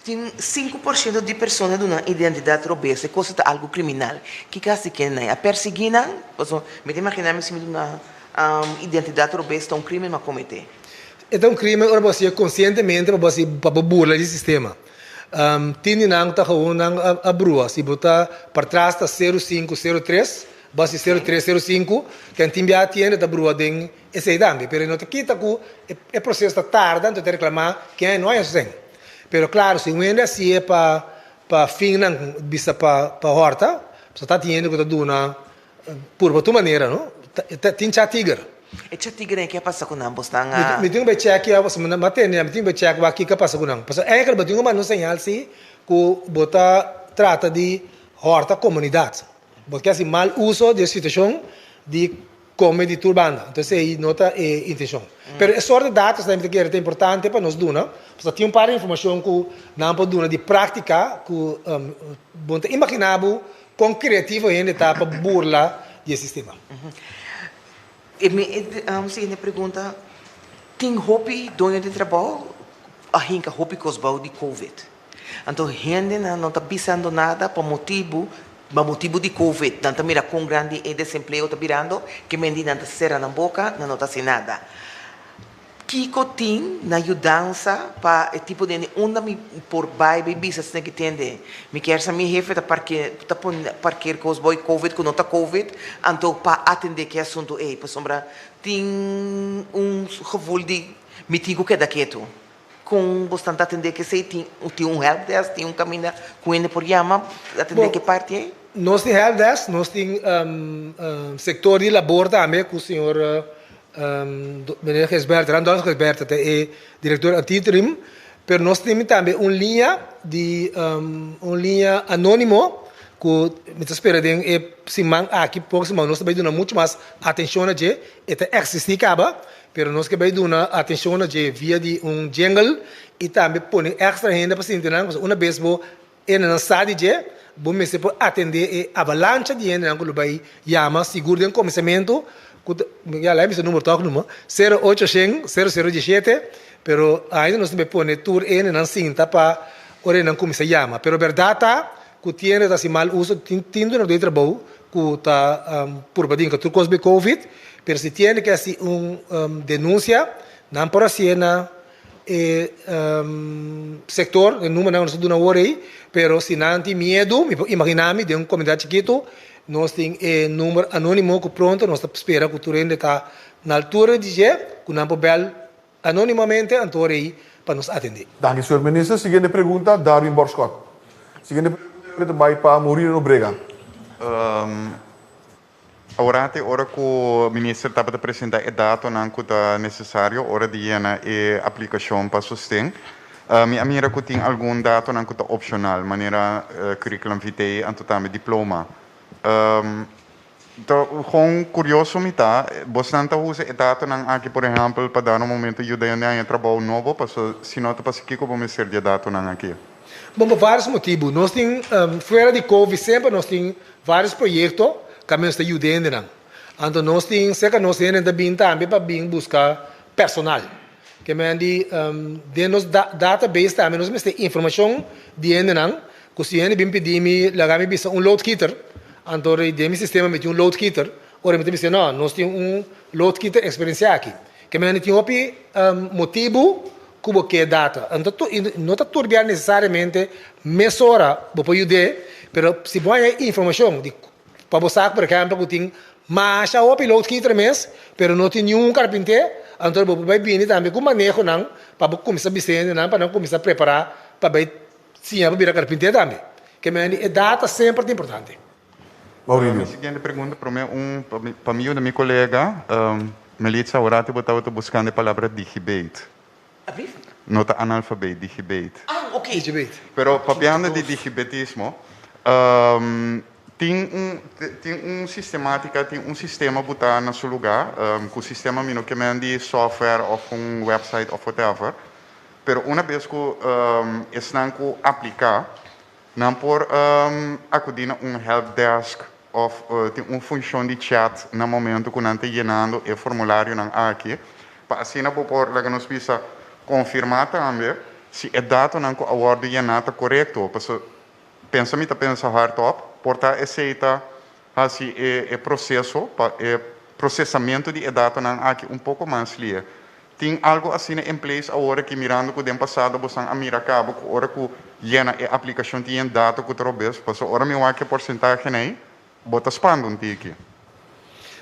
Tin 5% di persona duna identidat robes, e kos ta algu kriminal. Kiko hasi kennan? A persiguí nan? Pasobra mi ta imaginá mi si mi duna identidat robes ta un krimen mi a kometé. E ta un crimen ora bo hacié conscientemente pa bo haci pa bo burla di sistema. Tin di nan ta gewoon nan a brua. Si bo ta partras ta sero sinku sero tres, bo haci sero tres sero sinku, ken tin bia tienda ta brua den esey tambe. Pero e no ta kita cu e proceso ta tarda, anto ta reclama ken no hay sosten. Pero claro, si un hende hacié pa pa finnan bisa pa pa horta, pasobra ta tin hende cu ta duna Purba tur manera no. Tin cha tiger. E cha tiger ei ke a pasa ku nan? Bos nan a. Mi tin ku bai chèk ya, pasobra mi a tende ya, mi tin ku bai chèk wak kiko a pasa ku nan. Pasobra eigenlijk bo tin ku manda un señal si ku bo ta trata di hòrta komunidat. Bo ke hasi mal uso di e situashon di kome di tur banda. Entonces ei no ta e intenshon. Pero e sort di datosnan mi ta kere ta importante pa nos duna, pasobra tin un par di informashon ku nan por duna di práktika ku bo no ta imaginá bo Kon kreativo hende ta pa burla di e sistema? E mi siguiente pregunta, tin hopi doño di trabou a hinka hopi kos bou di covid. Anto hendenan no ta bisando nada pa motibu, pa motibu di covid. Nan ta mira kon grandi e desempleo ta birando, ke men di nan ta sera nan boka, nan no ta hasi nada. Kiko tin na yudansa pa e tipo di hende unda mi por bai bay bisa esnan ki tende mi kier sa mi hefe ta parke ta pone parkeer kos boy covid ku no ta covid anto pa atende ki asuntu ey pasobra tin un gevoel di mi tin ku keda ketu. Kon bosnan ta atendé ku esei? Tin tin un helpdesk, tin un kaminda ku hende por yama atendé ku e parti ei? Nos tin helpdesk, nos tin sektor di labor tambe ku señor meneer Gisberta, Randolph Gisberta ta e direktor ad interim, pero nos tin tambe un liña di un liña anónimo ku mi ta spera den e siman aki próksimo nos ta bai duna muchu mas atenshon na dje, e ta eksistí kaba, Pero nos ke bai duna atencion na dje via di un jingle y tambe pone extra hende pa sinti nan, pasobra una bes bo hendenan sa di dje, bo mester por atende e avalancha di hendenan ku lo bai yama sigur den kuminsamentu ku ta, ya lai mi bisa numero tok numa, sero ocho shen sero sero dieshete, pero ainda nos ta bai pone tur e hendenan sinta pa ora hendenan kuminsa yama. Pero berdad ta ku tienda ta hasi mal uso, tin tin dunador di trabou ku ta purba di hinka tur kos be covid, pero si tiene ke hasi un denunsia nan por hasié na e sektor, e numbernan ku nos a duna awor ei, pero si nan tin miedu, mi por imaginá mi den un komunidat chikitu nos tin e number anónimo ku pronto nos ta spera ku tur hende ta na altura di dje ku nan por bèl Anonimamente anto ora ei pa nos atendé. Danki señor minister. Siguiente pregunta Darwin Borschot. Siguiente pregunta ta bai pa Murilo Nobrega. Awor ora ku minister tabata presenta e datonan ku ta nesesario ora di yena e aplikashon pa sosten, mi a mira ku tin algun datonan ku ta opshonal, manera curriculum vitae anto tambe diploma. Ta gewoon curioso mi ta, bosnan ta usa e datonan aki por ehempel pa dado momento yuda hende haña trabou nobo? Paso si no ta pasa kiko bo mester di e datonan aki? Bon, pa varios motibu. Nos tin, fuera di covid semper nos tin varios proyecto kaminda nos ta yuda hendenan. Anto nos tin, serka nos hende ta bin tambe pa bin buska personal. Ke men di den nos database tambe nos mester informashon di hendenan ku si hende bin pidi mi laga mi bisa un loodgieter anto den mi sistema mi tin un loodgieter ora mi ta bisa no nos tin un loodgieter eksperensia aki. Ke men di tin hopi motibu ku bo ke data anto no ta tur bia nesesariamente mesora bo por yud'é pero si bo haña informashon di Pa bo sa, por ehempel, ku tin masha hopi loodgieter mes, pero no tin niun karpinté, anto bo por bai bini tambe ku manehonan pa bo kuminsá bisa hendenan pa nan kuminsá prepará pa bai siña pa bira karpinté tambe. Ke manera di e data semper ta importante. Maurilio. Mi siguiente pregunta, promé un pa mi yuda mi kolega, Melitza, awor bo tabata buskando e palabra digibate. No ta analfabet, digibet. Ah, ok. Digibet. Pero papiando di digibetismo, tin un tin un sistematica, tin un sistema bu ta na su lugar, cu sistema mi no ke men di software of un website of whatever, pero una bes cu esnan cu aplica, Nan por akudí na un helpdesk òf tin un funshon di chat na momentu ku nan ta yenando e formularionan aki, pa asina bo por, laga nos bisa, konfirmá tambe si e datonan ku a wòrdu yená ta korekto. Pasobra pensa mi ta pensa hardop, por ta esei ta hasi e proseso pa e prosesamentu di e datonan aki un poko mas lie. Tin algo asina en place awor aki mirando cu den pasado bosan a mira cabo cu ora cu yena e aplicacion tin yen dato cu ta robes paso ora mi wak e porcentahe ei bo ta spanta un tiki.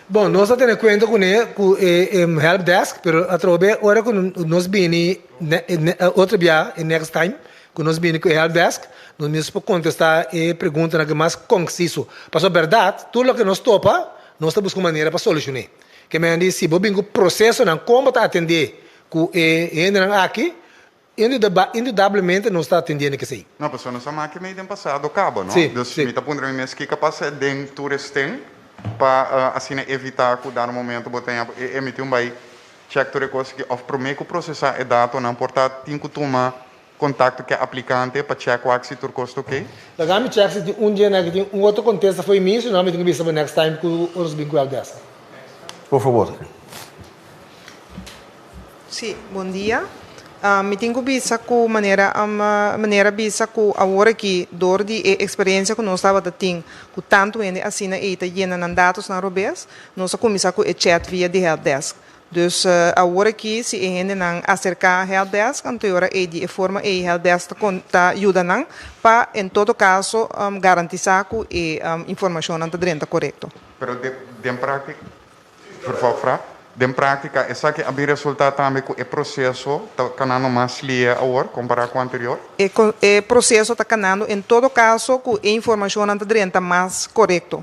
Bon, nos a tene cuenta cune cu e help desk pero atrobe ora cu nos bini otro bia e next time cu nos bini cu e help desk nos mes por contesta e preguntanan cu mas conciso pasobra berdad tur loke nos topa nos ta busca un manera pa solucione. Ke men di si bo bin ku prosesonan kon bo ta atendé ku e hendenan aki, indudablemente nos ta atendiendo kesei. No, pasobra nos a maki mei den pasado kaba, no? Sí, Dus sí. mi ta puntra mi mes kiko a pasa den tur esten pa asina evitá ku dado momento bo ta e emití un bai chèk tur e kos aki òf promé ku prosesá e datonan por ta tin ku tuma kontakto ku e aplikante pa chèk wak si tur kos ta okey. Laga mi chèk si tin un dje na ki tin un otro kontesta fo'i mi, si no mi tin ku bisa bo next time ku nos bin ku helpdesk. Por fabor. Sí, bon dia. Mi tin ku bisa ku manera manera bisa ku awor aki dor di e eksperensia ku nos tabata tin ku tantu hende asina ei ta yena nan datosnan robes, nos a kuminsá ku e chat via di helpdesk. Dus awor aki si e hendenan aserká helpdesk anto e ora ei di e forma ei helpdesk ta kon ta yuda nan pa en todo kaso garantisá ku e informashonnan ta drenta korekto. Pero den práktika, vervolgvraag. Den práktika esaki a bin resultá tambe ku e proseso ta kanando mas lie awor kompará ku anterior? E proseso ta kanando en todo kaso ku e informashonnan ta drenta mas korekto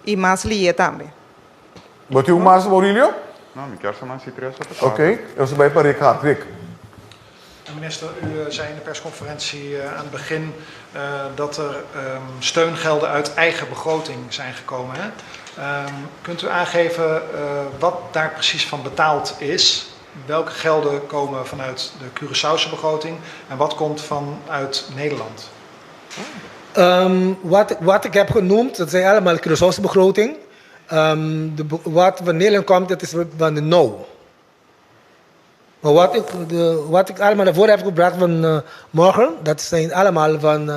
i mas lie tambe. Bo tin un mas, Maurilio? No, mi kier sa mas si tres of kuater. Oké, nos ta bai pa Rick Hart. Rick. Minister, u zei in de persconferentie aan het begin dat er steungelden uit eigen begroting zijn gekomen. Hè? Kunt u aangeven wat daar precies van betaald is? Welke gelden komen vanuit de Curaçaose begroting en wat komt vanuit Nederland? Wat, wat ik heb genoemd, dat zijn allemaal Curaçaose begroting. De, wat van Nederland komt, dat is van de NOW. Maar wat ik, de, wat ik allemaal naar voren heb gebracht van morgen, dat zijn allemaal van,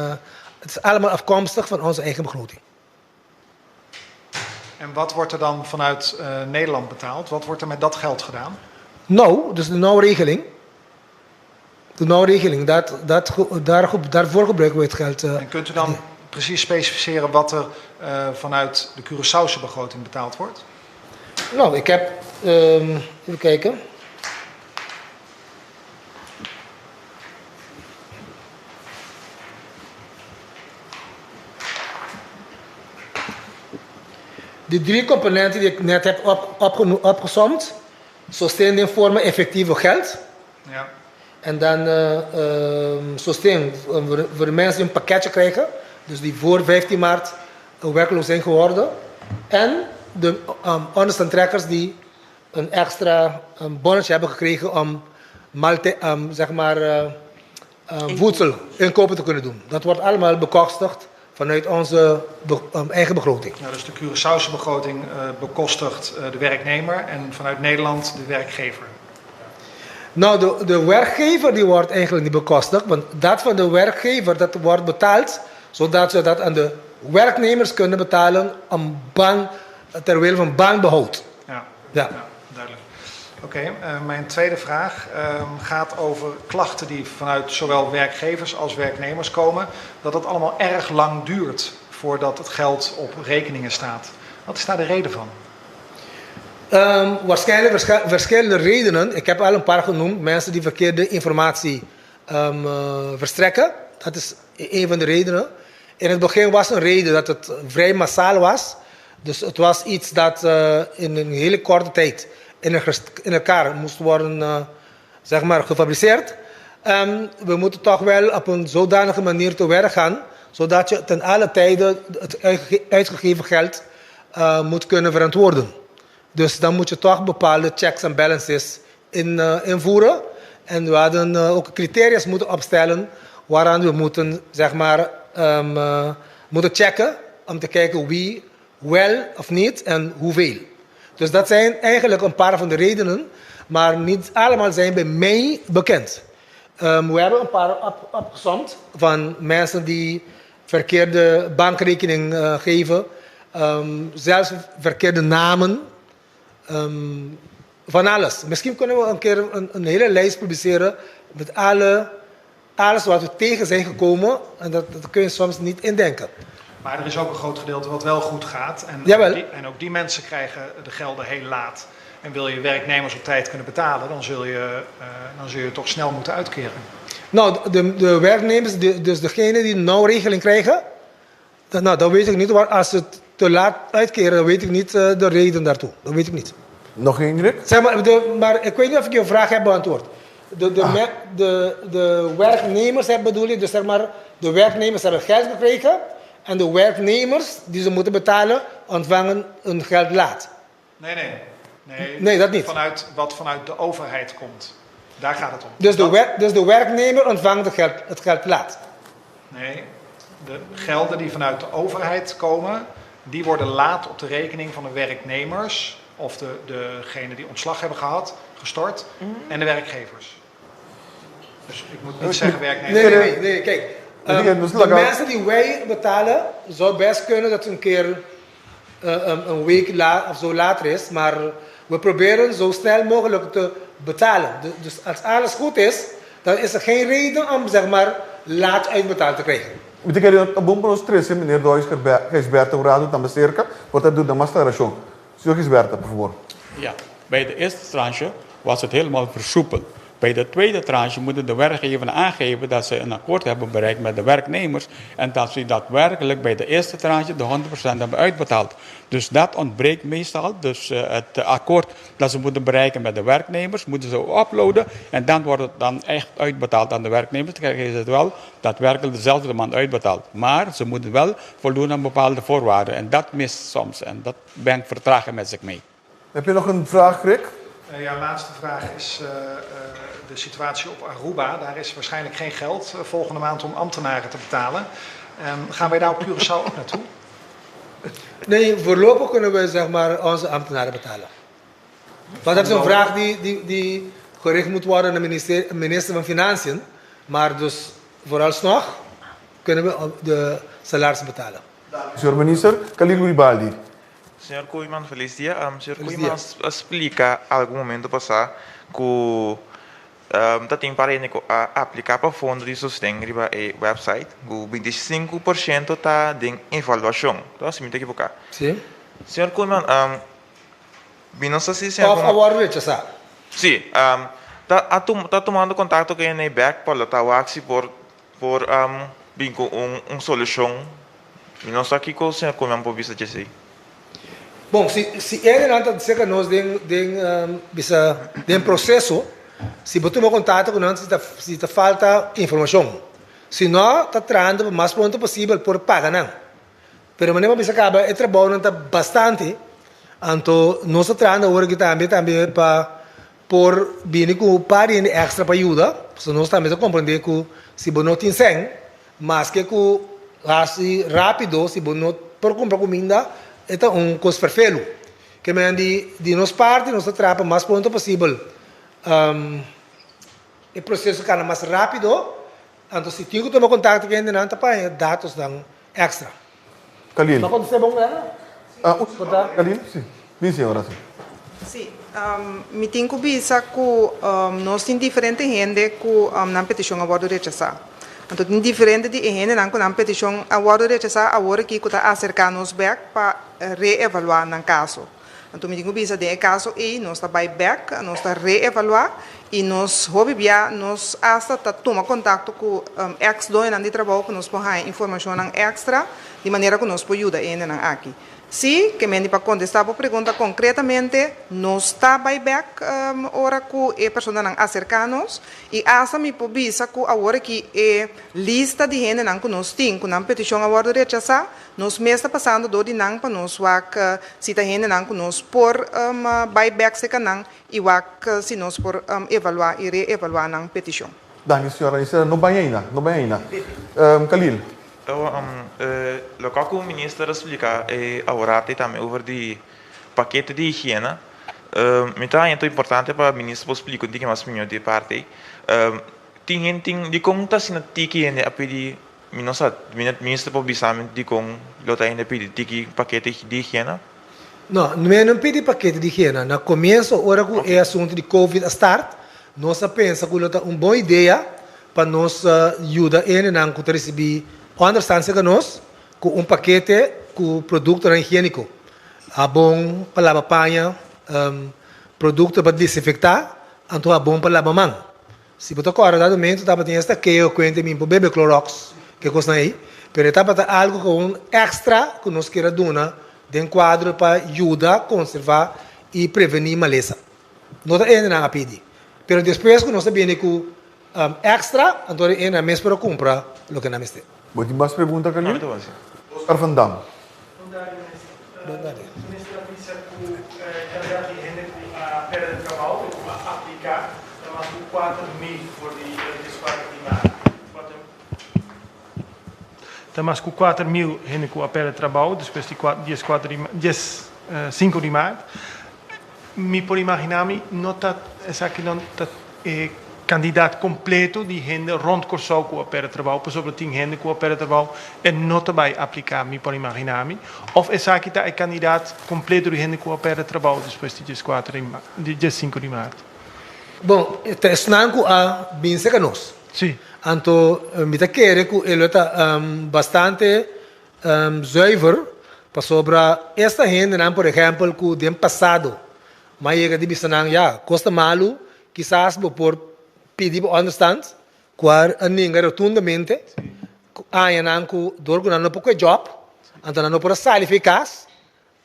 het is allemaal afkomstig van onze eigen begroting. En wat wordt er dan vanuit Nederland betaald? Wat wordt er met dat geld gedaan? Nou, dus de nauwregeling. De nauwregeling, dat, dat, daar, daarvoor gebruiken we het geld. En kunt u dan precies specificeren wat er vanuit de Curaçaose begroting betaald wordt? Nou, ik heb. Even kijken. De drie componenten die ik net heb op, opgesomd, sosten in vorm effectieve geld. Ja. En dan sosten voor de mensen die een pakketje krijgen, dus die voor 15 maart werkloos zijn geworden. En de onderstandtrekkers die een extra bonnetje hebben gekregen om malte, zeg maar, voedsel inkopen te kunnen doen. Dat wordt allemaal bekostigd vanuit onze eigen begroting. Ja, dus de Curaçaose begroting bekostigt de werknemer en vanuit Nederland de werkgever. Nou, de werkgever die wordt eigenlijk niet bekostigd, want dat van de werkgever dat wordt betaald, zodat ze dat aan de werknemers kunnen betalen om baan, ter wille van baanbehoud. Ja, ja. ja duidelijk. Oké, mijn tweede vraag gaat over klachten die vanuit zowel werkgevers als werknemers komen. Dat het allemaal erg lang duurt voordat het geld op rekeningen staat. Wat is daar de reden van? Waarschijnlijk verschillende redenen. Ik heb al een paar genoemd. Mensen die verkeerde informatie verstrekken. Dat is een van de redenen. In het begin was een reden dat het vrij massaal was. Dus het was iets dat in een hele korte tijd in elkaar moest worden zeg maar, gefabriceerd. We moeten toch wel op een zodanige manier te werk gaan, zodat je ten alle tijde het uitgegeven geld moet kunnen verantwoorden. Dus dan moet je toch bepaalde checks en balances invoeren. En we hadden ook criteria moeten opstellen waaraan we moeten, zeg maar, moeten checken om te kijken wie wel of niet en hoeveel. Dus dat zijn eigenlijk een paar van de redenen, maar niet allemaal zijn bij mij bekend. We hebben een paar opgesomd van mensen die verkeerde bankrekening geven, zelfs verkeerde namen, van alles. Misschien kunnen we een keer een hele lijst publiceren met alles wat we tegen zijn gekomen. En dat kun je soms niet indenken. Maar er is ook een groot gedeelte wat wel goed gaat. En Jawel. ook die mensen krijgen de gelden heel laat. En wil je werknemers op tijd kunnen betalen, dan zul je toch snel moeten uitkeren. Nou, de werknemers, dus degene die nou regeling krijgen, dan, nou, dan weet ik niet, waar, als ze het te laat uitkeren, dan weet ik niet de reden daartoe. Dat weet ik niet. Nog één, Rick? Zeg maar, maar ik weet niet of ik je vraag heb beantwoord. De werknemers hebben, bedoel ik, dus zeg maar, de werknemers hebben geld gekregen en de werknemers die ze moeten betalen, ontvangen hun geld laat. Nee, nee. Nee, Nee, dat niet. Wat vanuit de overheid komt. Daar gaat het om. Dus de werknemer ontvangt het geld laat? Nee, de gelden die vanuit de overheid komen, die worden laat op de rekening van de werknemers of degene die ontslag hebben gehad, gestort, en de werkgevers. Dus ik moet niet zeggen werknemers. Nee, nee, nee, nee, kijk. Maar die hebben dus De langer- mensen die wij betalen, zou best kunnen dat het een keer een week of zo later is, maar we proberen zo snel mogelijk te betalen. Dus als alles goed is, dan is er geen reden om, zeg maar, laat uitbetaald te krijgen. Moet ik er een bom voor stress, meneer Dois, Gisberto, Rado, dan cerca, want dat doet de master. Senhor Gisberto, por favor. Ja, bij de eerste tranche was het helemaal versoepeld. Bij de tweede tranche moeten de werkgever aangeven dat ze een akkoord hebben bereikt met de werknemers en dat ze daadwerkelijk bij de eerste tranche de 100% hebben uitbetaald. Dus dat ontbreekt meestal. Dus het akkoord dat ze moeten bereiken met de werknemers, moeten ze uploaden en dan wordt het dan echt uitbetaald aan de werknemers. Dan krijgen ze het wel daadwerkelijk dezelfde maand uitbetaald. Maar ze moeten wel voldoen aan bepaalde voorwaarden en dat mist soms en dat brengt vertraging met zich mee. Heb je nog een vraag, Rick? Ja, laatste vraag is de situatie op Aruba. Daar is waarschijnlijk geen geld volgende maand om ambtenaren te betalen. Gaan wij daar op Curaçao ook naartoe? Nee, voorlopig kunnen we zeg maar, onze ambtenaren betalen. Maar dat is een vraag die, die, die gericht moet worden aan de minister, minister van Financiën. Maar dus vooralsnog kunnen we de salarissen betalen. Señor Minister, Khalil Uribaldi. Señor Koeiman, felis dia. Señor Koeiman a splika algun momento pasá ku ta tin par hende ku a apliká pa fondo di sosten riba e website ku 25% ta den evaluashon. Toch? Si mi ta ekiboká. Sí. Señor Koeiman, mi no sa si señor Òf a wòrdu rechasá. Sí. Ta a ta tumando kontakto ku hende bèk pa lo ta wak si por por bin ku un un solushon. Mi no sa kiko señor Koeman por bisa djesei. Bon, si si e nan ta serka nos den den bisa den proseso, si bo tuma kontakto ku nan si ta si ta falta informashon. Si no, ta trahando pa mas pronto posibel por paga nan. Pero manera bo bisa kaba e trabounan ta bastante, anto nos ta trahando awor aki tambe tambe pa Por bini ku par di hende èkstra pa yuda, pasobra nos tambe ta komprendé ku si bo no tin sèn, maske ku hasi rápido, si bo no por kumpra kuminda, e ta un kos ferfelu. Ke manera di di nos parti nos ta traha pa mas pronto posibel e proseso kana mas rápido, anto si tin ku tuma kontakto ku hendenan ta pa haña datosnan èkstra. Khalil. Bo kontest'é bon Werner? Ah, un señora. Khalil, si. Bin señora, si. Si, mi tin ku bisa ku nos tin diferente hende ku nan petishon a wòrdu rechasá. Anto tin diferente di e hendenan ku nan petishon a wòrdu rechasá awor aki ku ta aserká nos bèk pa reevaluá nan kaso. Anto mi tin ku bisa den e kaso ei nos ta bai bèk, nos ta reevaluá i nos hopi bia nos asta ta tuma kontakto ku eks doñonan di trabou pa nos por haña informashonnan èkstra di manera ku nos por yuda e hendenan aki. Sí, ke mende pa kontestá bo pregunta konkretamente, nos ta bai bèk ora ku e personanan aserká nos i asta mi por bisa ku awor aki e lista di hendenan ku nos tin ku nan petishon a wòrdu rechasá, nos mes ta pasando dor di nan pa nos wak si ta hendenan ku nos por bai bèk serka nan i wak si nos por evaluá i reevaluá nan petishon. Danki señora Gisela. No bai ainda, no bai ainda. Khalil. Loke ku minister a splika e aworati tambe over di pakete di higiena, mi ta haña ta importante pa minister por splika un tiki mas mihó di e parti ei. Tin hende tin dikon ta asina tiki hende a pidi, mi no sa, minister por bisa mi dikon lo ta hende a pidi tiki pakete di higiena? No, mi no pidi pakete di higiena. Na komienso ora ku e asuntu di covid a start, nos a pensa ku lo ta un bon idea pa nos yuda hendenan ku ta risibí ònderstan serka nos ku un pakete ku produktonan higiéniko, habon pa laba paña, produkto pa desinfektá, anto habon pa laba man. Si bo ta kòrda dado momento tabatin esta keo kuente mi por bebe Clorox, ke kosnan ei, pero e tabata algu ku un èkstra ku nos kier a duna den kuadro pa yuda konservá i prevení malesa. No ta hendenan a pidi, pero despues ku nos a bini ku Extra, anto e nan mes por a cumpra loke nan mester. Bo tin mas pregunta, Khalil? Oscar van Dam. Bon tardi, minister. Minister a bisa cu cantidad di hende cu a perde trabao y cu a aplica ta mas cu 4000 for di dieskuater di maart. Ta mas cu 4000 hende cu a perde trabao despues di dieskuater di dies sinku di maart. Mi por imagina mi no ta esaki no ta e kandidat kompleto di hende rònt Kòrsou ku a pèrdè trabou pasobra tin hende ku a pèrdè trabou e no ta bai apliká mi por imagina mi òf esaki ta e kandidat kompleto di hende ku a pèrdè trabou despues di dieskuater di diesinku di mart. Bon, ta esnan ku a bin serka nos. Sí. Anto mi ta kere ku e lo ta bastante Zuiver, pasobra esta hendenan por ehempel ku den pasado M'a yega di bisa nan, ya, kos ta malu, kisas bo por pidi bo ònderstant, ku a nenga rotundamente, ku añanan ku dor ku nan no por kue djòp, anto nan no por a sali for e kas,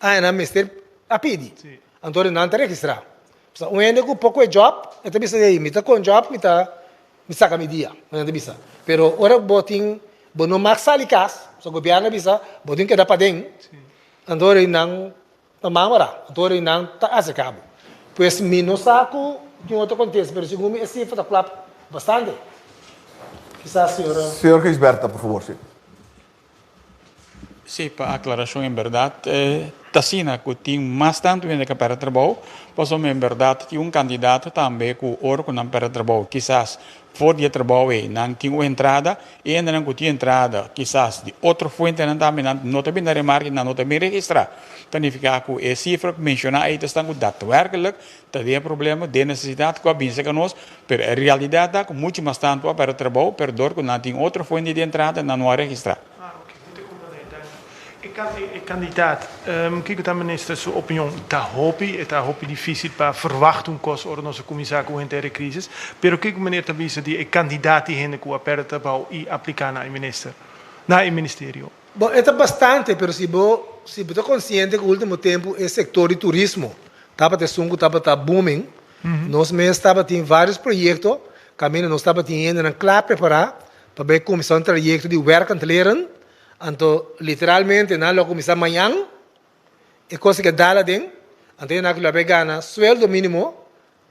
añanan mester a pidi. Anto nan ta registrá. Pasobra un hende ku por kue djòp, e ta bisa, hey, mi ta kon djòp, mi ta Mi saka mi dia, nan ta bisa. Pero ora bo tin, bo no mag sali kas, so gobièrnu a bisa, bo tin keda paden, anto ora nan ta mamara, anto ora nan ta aserká bo. Pues mi no sa ku tin otro kontesta, pero segun mi e sifra ta klap bastante. Kisas señor. Señor Gijsbertha, por fabor, si. Sí, pa aklarashon en bèrdat ta asina ku tin mas tantu hende ku a pèrdè trabou, pasobra en bèrdat tin un kandidato tambe ku ora ku nan pèrdè trabou kisas for di e trabou ei nan tin un entrada i hendenan ku tin entrada kisas di otro fuentenan tambe nan no ta bin na remarke, nan no ta bin registrá. Ta nifiká ku e sifra ku menshoná ei ta esnan ku datwerkelijk ta den e problema, den nesesidat ku a bin serka nos, pero e realidat ta ku muchu mas tantu a pèrdè trabou, pero dor ku nan tin otro fuente di entrada nan no a registrá. Ah, oké. Mi ta komprendé. Danki. E kandidaat, kiko ta minister su opinion? Ta hopi, e ta hopi difísil pa verwacht un kos ora nos a kuminsá ku henter e krísis. Pero kiko meneer ta bisa di e kandidaat di hende ku a pèrdè trabou i apliká na e minister, na e ministerio? Bon, e ta bastante, pero si bo si bo ta konsiente ku último tempu e sektor di turismo tabata esun ku tabata booming, nos mes tabatin vários proyekto kaminda nos tabatin hendenan kla prepará Pa bai kuminsá un trayekto di werkend leren, anto literalmente nan lo kuminsá mañan, e kos ke dal aden, anto nan lo bai gana sueldo mínimo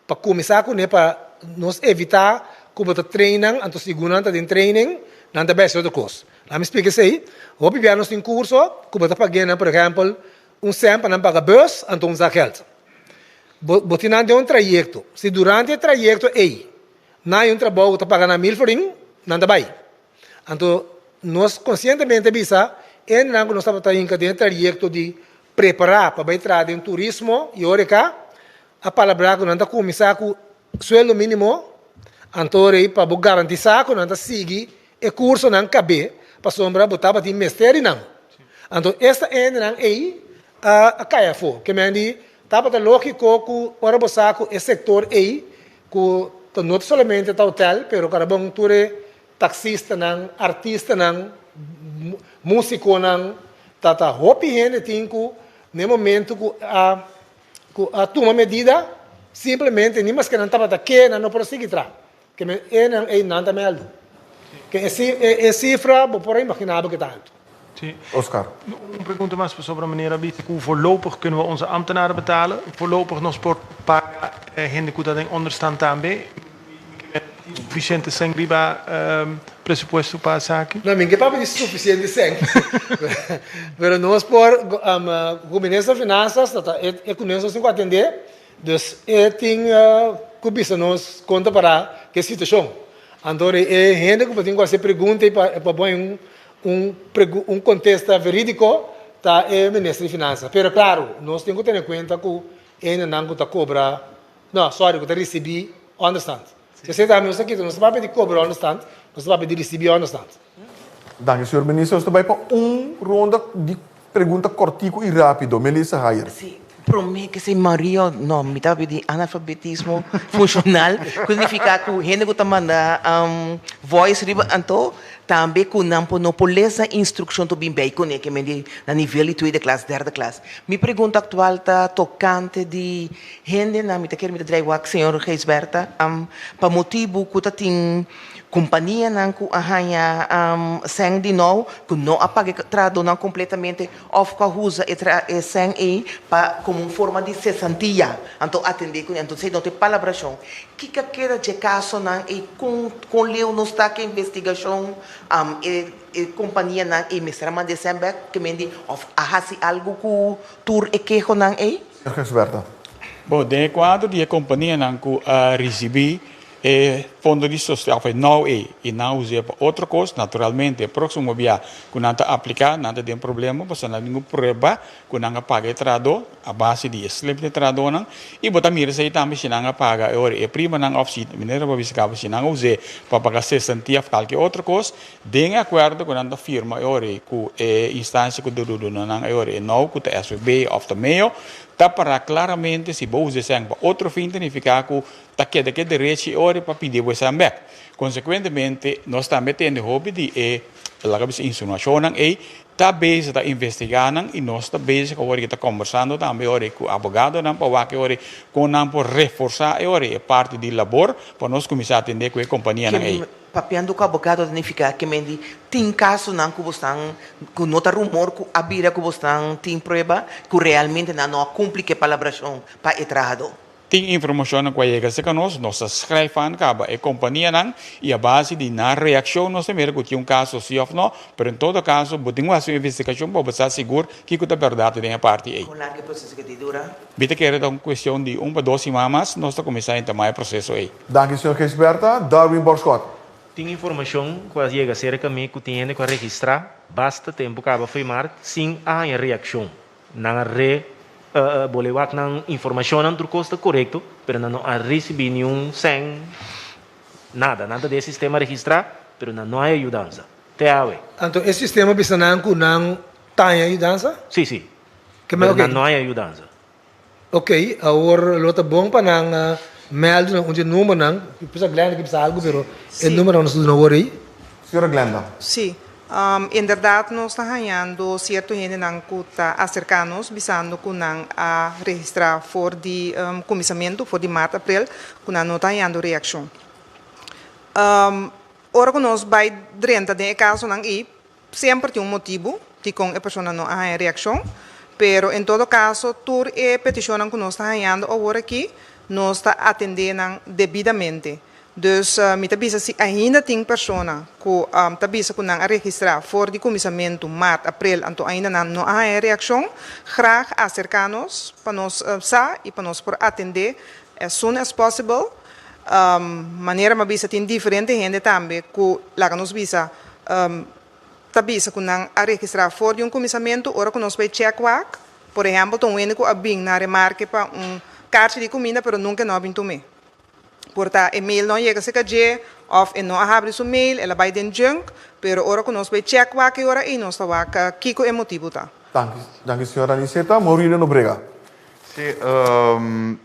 pa kuminsá kuné pa nos evitá ku bo ta train nan, anto segun nan ta den training nan ta bai hasi otro kos. Laat mi splika esei, hopi bia nos tin kurso ku bo ta pag'é nan por ehèmpel un sèn pa nan paga bus anto un zakgeld. Bo bo tin nan den un trayekto, si durante e trayekto ei Nan hay un trabou ku ta paga nan mil florin, nan ta bai. Anto nos konsientemente a bisa e hendenan ku nos tabata hinka den e trayekto di prepará pa bai traha den turismo i horeca, a palabrá ku nan ta kuminsá ku sueldo mínimo, anto rei pa bo garantisá ku nan ta sigui e kursonan kab'é pasobra bo tabatin mester di nan. Anto esta hendenan ei a kai afó. Ke men di tabata lógiko ku ora bo sa ku e sektor ei Ku ta no ta solamente ta hotel, pero karabon tur e taksistanan, artistanan, musikonan, ta ta hopi hende tin ku na e momento ku a ku a tuma medida simplemente ni maske nan tabata ke nan no por a sigui traha. Ke men e nan ei nan ta mèldu. Ke e e sifra bo por a imaginá bo ke ta altu. Sí. Oscar. Un pregunta mas pasobra meneer a bisa ku voorlopig kunnen we onze ambtenaren betalen. Voorlopig nos por paga hende ku ta den onderstand tambe. Tin sufisiente sèn riba presupuesto pa esaki? No, mi ke papia di sufisiente sèn. Pero nos por, ku minister di Finanzas ta e ku nos tin ku atendé. Dus e tin ku bisa nos kon ta pará ku e situashon. Anto e hende ku bo tin ku hasi pregunta i pa bo haña un un kontesta verídiko ta e minister di Finansa. Pero klaro, nos tin ku tene kuenta ku e hendenan ku ta kobra, no, sòri, ku ta risibí ònderstant. Si esei tambe nos ta kita, nos ta papia di kobra ònderstant, nos ta papia di risibí ònderstant. Danki, señor minister. Nos ta bai pa un ronda di pregunta kòrtiku i rápido. Melissa Hayer. Sí, promé ke esei Mario, no, mi ta papia di analfabetismo funshonal, ku signifiká ku hende ku ta manda voice riba anto tambe ku nan por no por lesa instrukshon ta bin bei kuné ke men di na nivel di tweede klas, derde klas. Mi pregunta aktual ta tokante di hendenan, mi ta kere mi ta drai wak señor Gijsbertha, pa motibu ku ta tin Kompanianan ku a haña sèn di nou ku no a paga e trahadónan kompletamente òf ku a usa e e sèn ei pa komo un forma di sesantia, anto atendé kuné. Anto esei no ta e palabrashon. Kiko a keda dje kasonan ei? Kon kon leu nos ta ku e investigashon? E e kompanianan ei mester a manda e sèn bèk ke men di òf a hasi algu ku tur e kehonan ei? Señor Gijsbertha. Bo, den e kuadro di e kompanianan ku a risibí E fondo di sosten of e nou ei i nan us'é pa otro kos, naturalmente e próksimo bia ku nan ta apliká nan ta den problema pasobra nan tin ku prueba ku nan a paga e trahadó a base di e slip di e trahadónan i bo ta mira esei tambe si nan a paga e ora e primanan òf si manera bo a bisa kaba si nan a us'é pa paga sesantia òf kalke otro kos den e akuerdo ku nan ta firma e ora ei ku e instansia ku ta duna nan e ora e nou ku ta SVB òf ta meo. Ta pará klaramente si bo usa e sèn pa otro fin ta nifiká ku ta keda ku e derechi e ora pa pidi bo e sèn bèk. Konsekuentemente nos tambe tende hopi di e laga bisa insinuashonnan ei ta bezig ta investigá nan i nos ta bezig awor i ta kombersando tambe ora ku abogadonan pa wak e ora kon nan por reforsá e ora e parti di labor pa nos kuminsá atendé ku e kompanianan ei. Papiando ku abogado ta nifiká ke men di tin kasonan ku bosnan ku no ta rumor ku a bira ku bosnan tin prueba ku realmente nan no a kumpli ku e palabrashon pa e trahadó. Tin informashonnan ku a yega serka nos, nos ta skrijf aan kaba e kompanianan i a base di nan reakshon nos ta mira ku tin un kaso si òf no, pero en todo kaso bo tin ku hasi un investigashon pa bo sa sigur kiko ta bèrdat den e parti ei. Kon largu e proseso ke ta dura? Mi ta kere ta un kuestion di un pa dos siman mas nos ta kuminsá entamá e proseso ei. Danki señor Gisberta. Darwin Borschot. Tin informashon ku a yega serka mi ku tin hende ku a registrá basta tempu kaba fo'i mart sin a haña reakshon. Nan a re bole wak nan informashonnan tur kos ta korekto pero nan no a risibí niun sèn nada. Nan ta den e sistema registrá pero nan no haña yudansa te awe. Anto e sistema bisa nan ku nan ta haña yudansa? Sí, sí. Pero nan no haña yudansa. Ok, awor lo ta bon pa nan meld na un di e numbernan. Mi pensa Glenda ke bisa algu, pero e numbernan nos ta duna awor ei. Señora Glenda. Sí. Inderdat nos ta hañando sierto hendenan ku ta aserká nos bisando ku nan a registrá for di kuminsamentu, for di mart, aprel, ku nan no ta hañando reakshon. Ora ku nos bai drenta den e kasonan ei, Semper tin un motibu dikon e persona no a haña reakshon, pero en todo kaso tur e petishonnan ku nos ta hañando awor aki nos ta atendé nan debidamente. Dus mi ta bisa si ainda tin persona ku ta bisa ku nan a registrá for di kuminsamentu, mart, aprel, anto ainda nan no a haña reakshon, graag aserká nos pa nos sa i pa nos por atendé as soon as possible. Manera mi a bisa tin diferente hende tambe ku laga nos bisa ta bisa ku nan a registrá for di un kuminsamentu ora ku nos bai chèk wak. Por ehèmpel ta un hende ku a bin na remarke pa un karchi di kuminda pero nunka e no a bin tum'é. Por ta e mail no a yega serka dje òf e no a habri su mail, el a bai den junk, pero ora ku nos bai chèk wak e ora ei nos ta wak kiko e motibu ta. Danki, danki señora Aniceta. Maurilio Nobrega. Sí,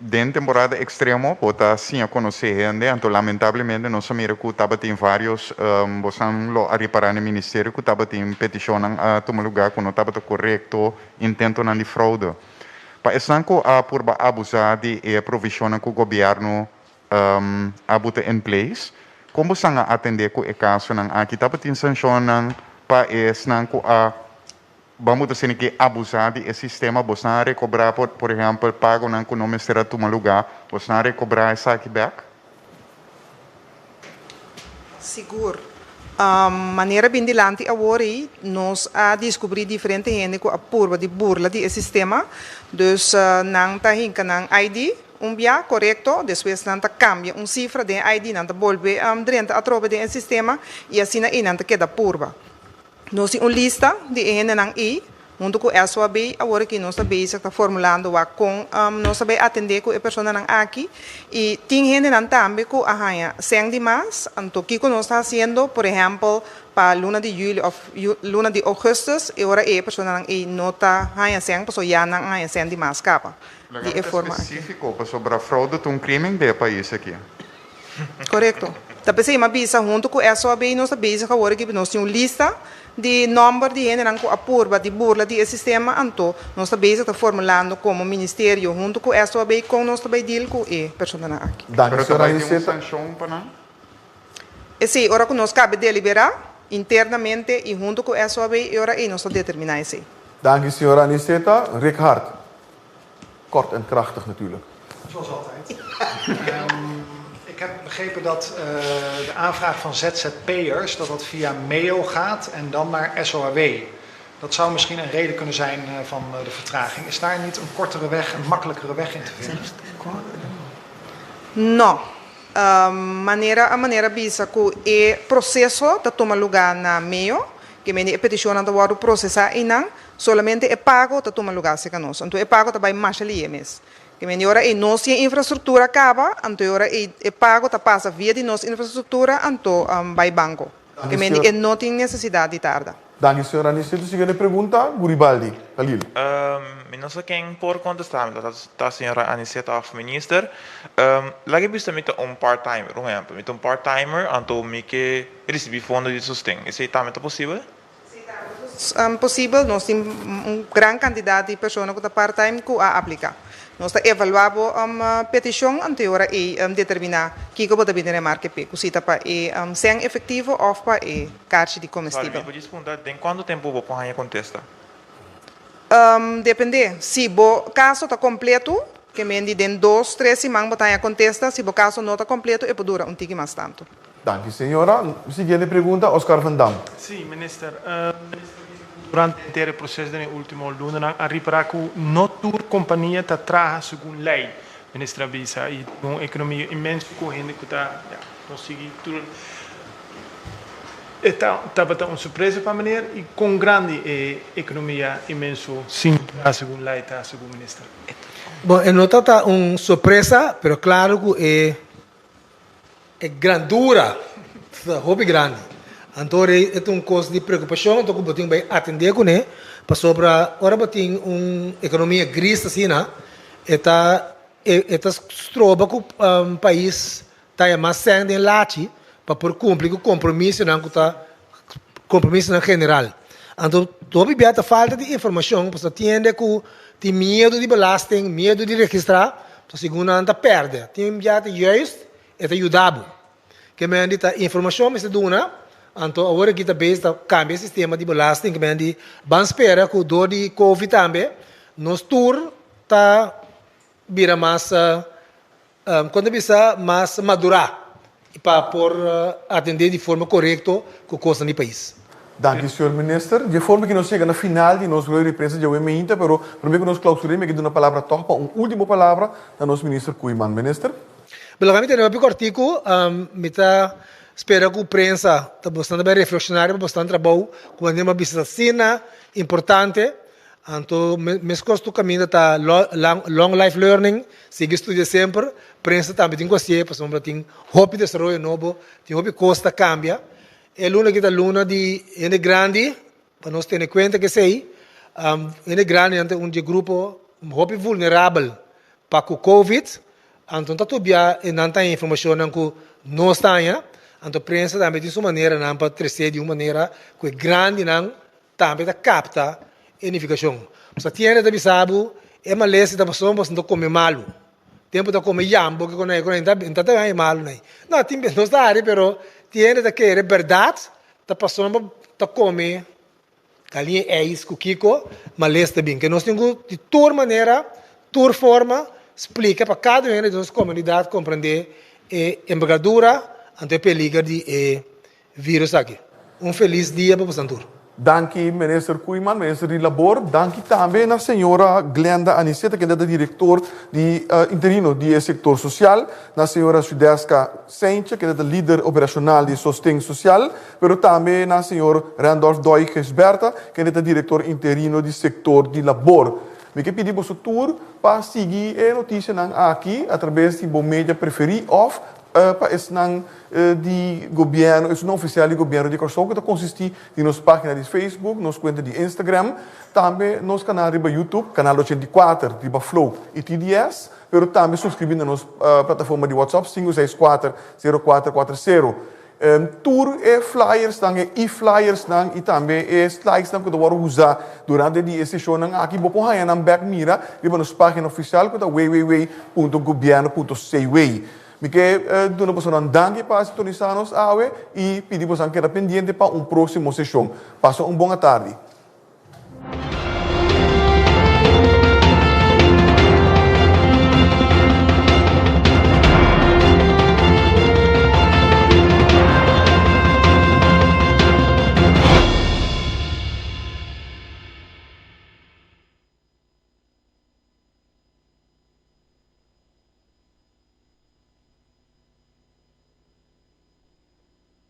den temporada ekstremo bo ta siña konosé hende, anto lamentablemente nos a mira ku tabatin vários, bosan lo a ripará na e ministerio ku tabatin petishonnan a tuma lugá ku no tabata korekto, intentonan di froude. Pa esnan ku a purba abusá di e provishonnan ku gobièrnu a buta in place, kon bosan a atendé ku e kasonan aki? Tabatin sanshonnan pa esnan ku a Bo ta sinti ki abusá di e sistema? Bosnan a rekobrá por por ehèmpel pagonan ku no mester a tuma lugá? Bosnan a rekobrá esaki bèk? Sigur. Manera bin dilanti awor ei, nos a diskubrí diferente hende ku a purba di burla di e sistema. Dus nan ta hinka nan ID un bia korekto, despues nan ta kambia un sifra den e ID, nan ta bolbe drenta atrobe den e sistema i asina ei nan ta keda purba. Nos tin un lista di e hendenan ei, huntu ku SOAB, awor aki nos ta bezig ta formulando wak kon nos ta bai atendé ku e personanan aki. I tin hendenan tambe ku a haña sèn di mas, anto kiko nos ta hasiendo, por ehèmpel pa luna di yüli òf luna di ougùstùs, e ora ei e personanan ei no ta haña sèn pasobra ya nan a haña sèn di mas kaba. Di e Laga forma aki. spesífiko pasobra fraude ta un krímen den e pais aki. Korekto. Ta p'esei m'a bisa huntu ku SOAB nos ta bezig awor aki nos tin un lista di nòmber di hendenan ku a purba di burla di e sistema anto nos ta bezig ta formulando komo ministerio huntu ku SOAB kon nos ta bai deal ku e personanan aki. Danki Pero ta señora bai tin un Aniceta. sanshon pa nan? Esei ora ku nos kabe deliberá internamente i huntu ku SOAB e ora ei nos ta determiná esei. Danki señora Aniceta. Rick Hart. Kort en krachtig natuurlijk. Zoals altijd. Ik heb begrepen dat de aanvraag van ZZP'ers, dat dat via MEO gaat en dan naar SOAW. Dat zou misschien een reden kunnen zijn van de vertraging. Is daar niet een kortere weg, een makkelijkere weg in te vinden? No. Manera a manera bisa ku e proseso ta tuma lugá na MEO, ke mende e petishonnan ta wòrdu prosesá einan, Solamente e pago ta tuma lugar cerca nos. Anto e pago ta bay masha lihe mes. Ke men di ora ey nos tin e infrastructura caba, anto e ora ey e pago ta pasa via di nos infrastructura anto bay banco. Ke men di e no tin necesidad di tarda. Danki señor Aniceto. Siguiente pregunta, Guribaldi Khalil. Mi no sa ken por contesta mi, ta ta señora Aniceto of minister. Laga bisa mi ta un part timer, un ehempel, mi ta un part timer anto mi ke ricibi fondo di sosten, esey tambe ta posibel? Esey tambe ta posibel, nos tin un gran cantidad di persona cu ta part time cu a aplica. Nos ta evaluá bo petishon anto e ora ei determiná kiko bo ta bini remarke p'e, ku si ta pa e sèn efektivo òf pa e karchi di Sorry, komestibel. mi por djis punta den kuantu tempu bo por haña kontesta? Dependé. Si bo kaso ta kompletu, ke mendi den dos, tres siman bo ta haña kontesta. Si bo kaso no ta kompletu, e por dura un tiki mas tantu. Danki señora. Siguiente pregunta, Oscar van Dam. Sí, minister. Minister bisa ku durante henter e proces den e ultimo lunanan a ripara ku no tur kompania ta traha segun lei, minister a bisa, i tin un ekonomia inmenso ku hende ku ta, ya, no sigui tur. E ta tabata un sorpresa pa meneer i kon grandi e ekonomia inmenso sin traha segun lei ta, segun minister? Bon, e no tabata un sorpresa, pero klaro ku e E grandura ta hopi grandi. Anto ora e ta un kos di preokupashon anto ku bo tin bai atendé kuné pasobra ora bo tin un ekonomia gris asina e ta e ta stroba ku pais ta haña mas sèn den lachi pa por kumpli ku kompromisonan ku ta kompromisonan general. Anto hopi bia ta falta di informashon pasobra tin hende ku tin miedu di belasting, miedu di registrá, pasobra segun nan ta pèrdè. Tin bia ta juist e ta yuda bo. Ke men di ta informashon mester duna, anto awor aki ta bezig ta kambia e sistema di belasting, ke men di ban spera ku dor di covid tambe nos tur ta bira mas Kon ta bisa mas madurá pa por atendé di forma korekto ku kosnan di pais. Danki señor Minister. Dje forma ki nos yega na final di nos rueda di prensa djawe meinta, pero prome ku nos klausur'é mi ke duna palabra tòg pa un último palabra na nos Minister Koeiman. Minister. Bo laga mi tene hopi kòrtiku. Mi ta spera ku prensa ta bosnan ta bai reflekshoná riba bosnan trabou ku manera mi a bisa ta asina importante. Anto meskos tur kaminda ta long life learning, sigui studia semper, prensa tambe tin ku hasié pasobra tin hopi desaroyo nobo, tin hopi kos ta kambia. E luna aki ta luna di hende grandi, pa nos tene kuenta ku esei, hende grandinan ta un di e grupo hopi vulnerabel pa ku covid, anto no ta tur bia e nan ta haña informashonnan ku nos ta haña, anto prensa tambe tin su maneranan pa tresé di un manera ku e grandinan Tambe ta kapta e nifikashon. Pasobra tiende ta bisa bo e malesa ta pasobra bo ta kome malu. Tempu ta kome yambo ke konai konai no ta ta haña malu nai. No tin bes nos ta hari pero tiende ta kere bèrdat ta pasobra bo ta kome galiña eis ku kiko malesa ta bin. Ke nos tin ku di tur manera tur forma splika pa kada un hende di nos komunidat komprende e embergadura anto e peliger di e Virus aki. Un felis dia pa bosan tur. Danki Minister Koeiman, Minister di Labor. Danki tambe na señora Glenda Aniceta kende ta director di interino di e sector social, na señora Sudesca Seintje kende ta lider operacional di sosten social, pero tambe na señor Randolph Doy Gisberta kende ta director interino di sector di labor. Mi ke pidi boso tur pa sigui e noticianan aki atrabes di bo media preferi of Pa esnan di gobièrnu, esun ofisial di gobièrnu di Kòrsou ku ta konsistí di nos página di Facebook, nos kuenta di Instagram, tambe nos kanal riba YouTube, Kanal 84 riba Flow i TDS, pero tambe suskribí na nos plataforma di WhatsApp 564 0440. Tur e flyersnan, e e-flyersnan i tambe e slidesnan ku ta wòrdu usá durante di e seshonnan aki bo por haña nan bèk mira riba nos página ofisial ku ta www.gobièrnu.cw. Mi ke duna bosonan danki pa sintonisá nos awe i pidi bosonan keda pendiente pa un próksimo seshon. Pasa un bon atardi.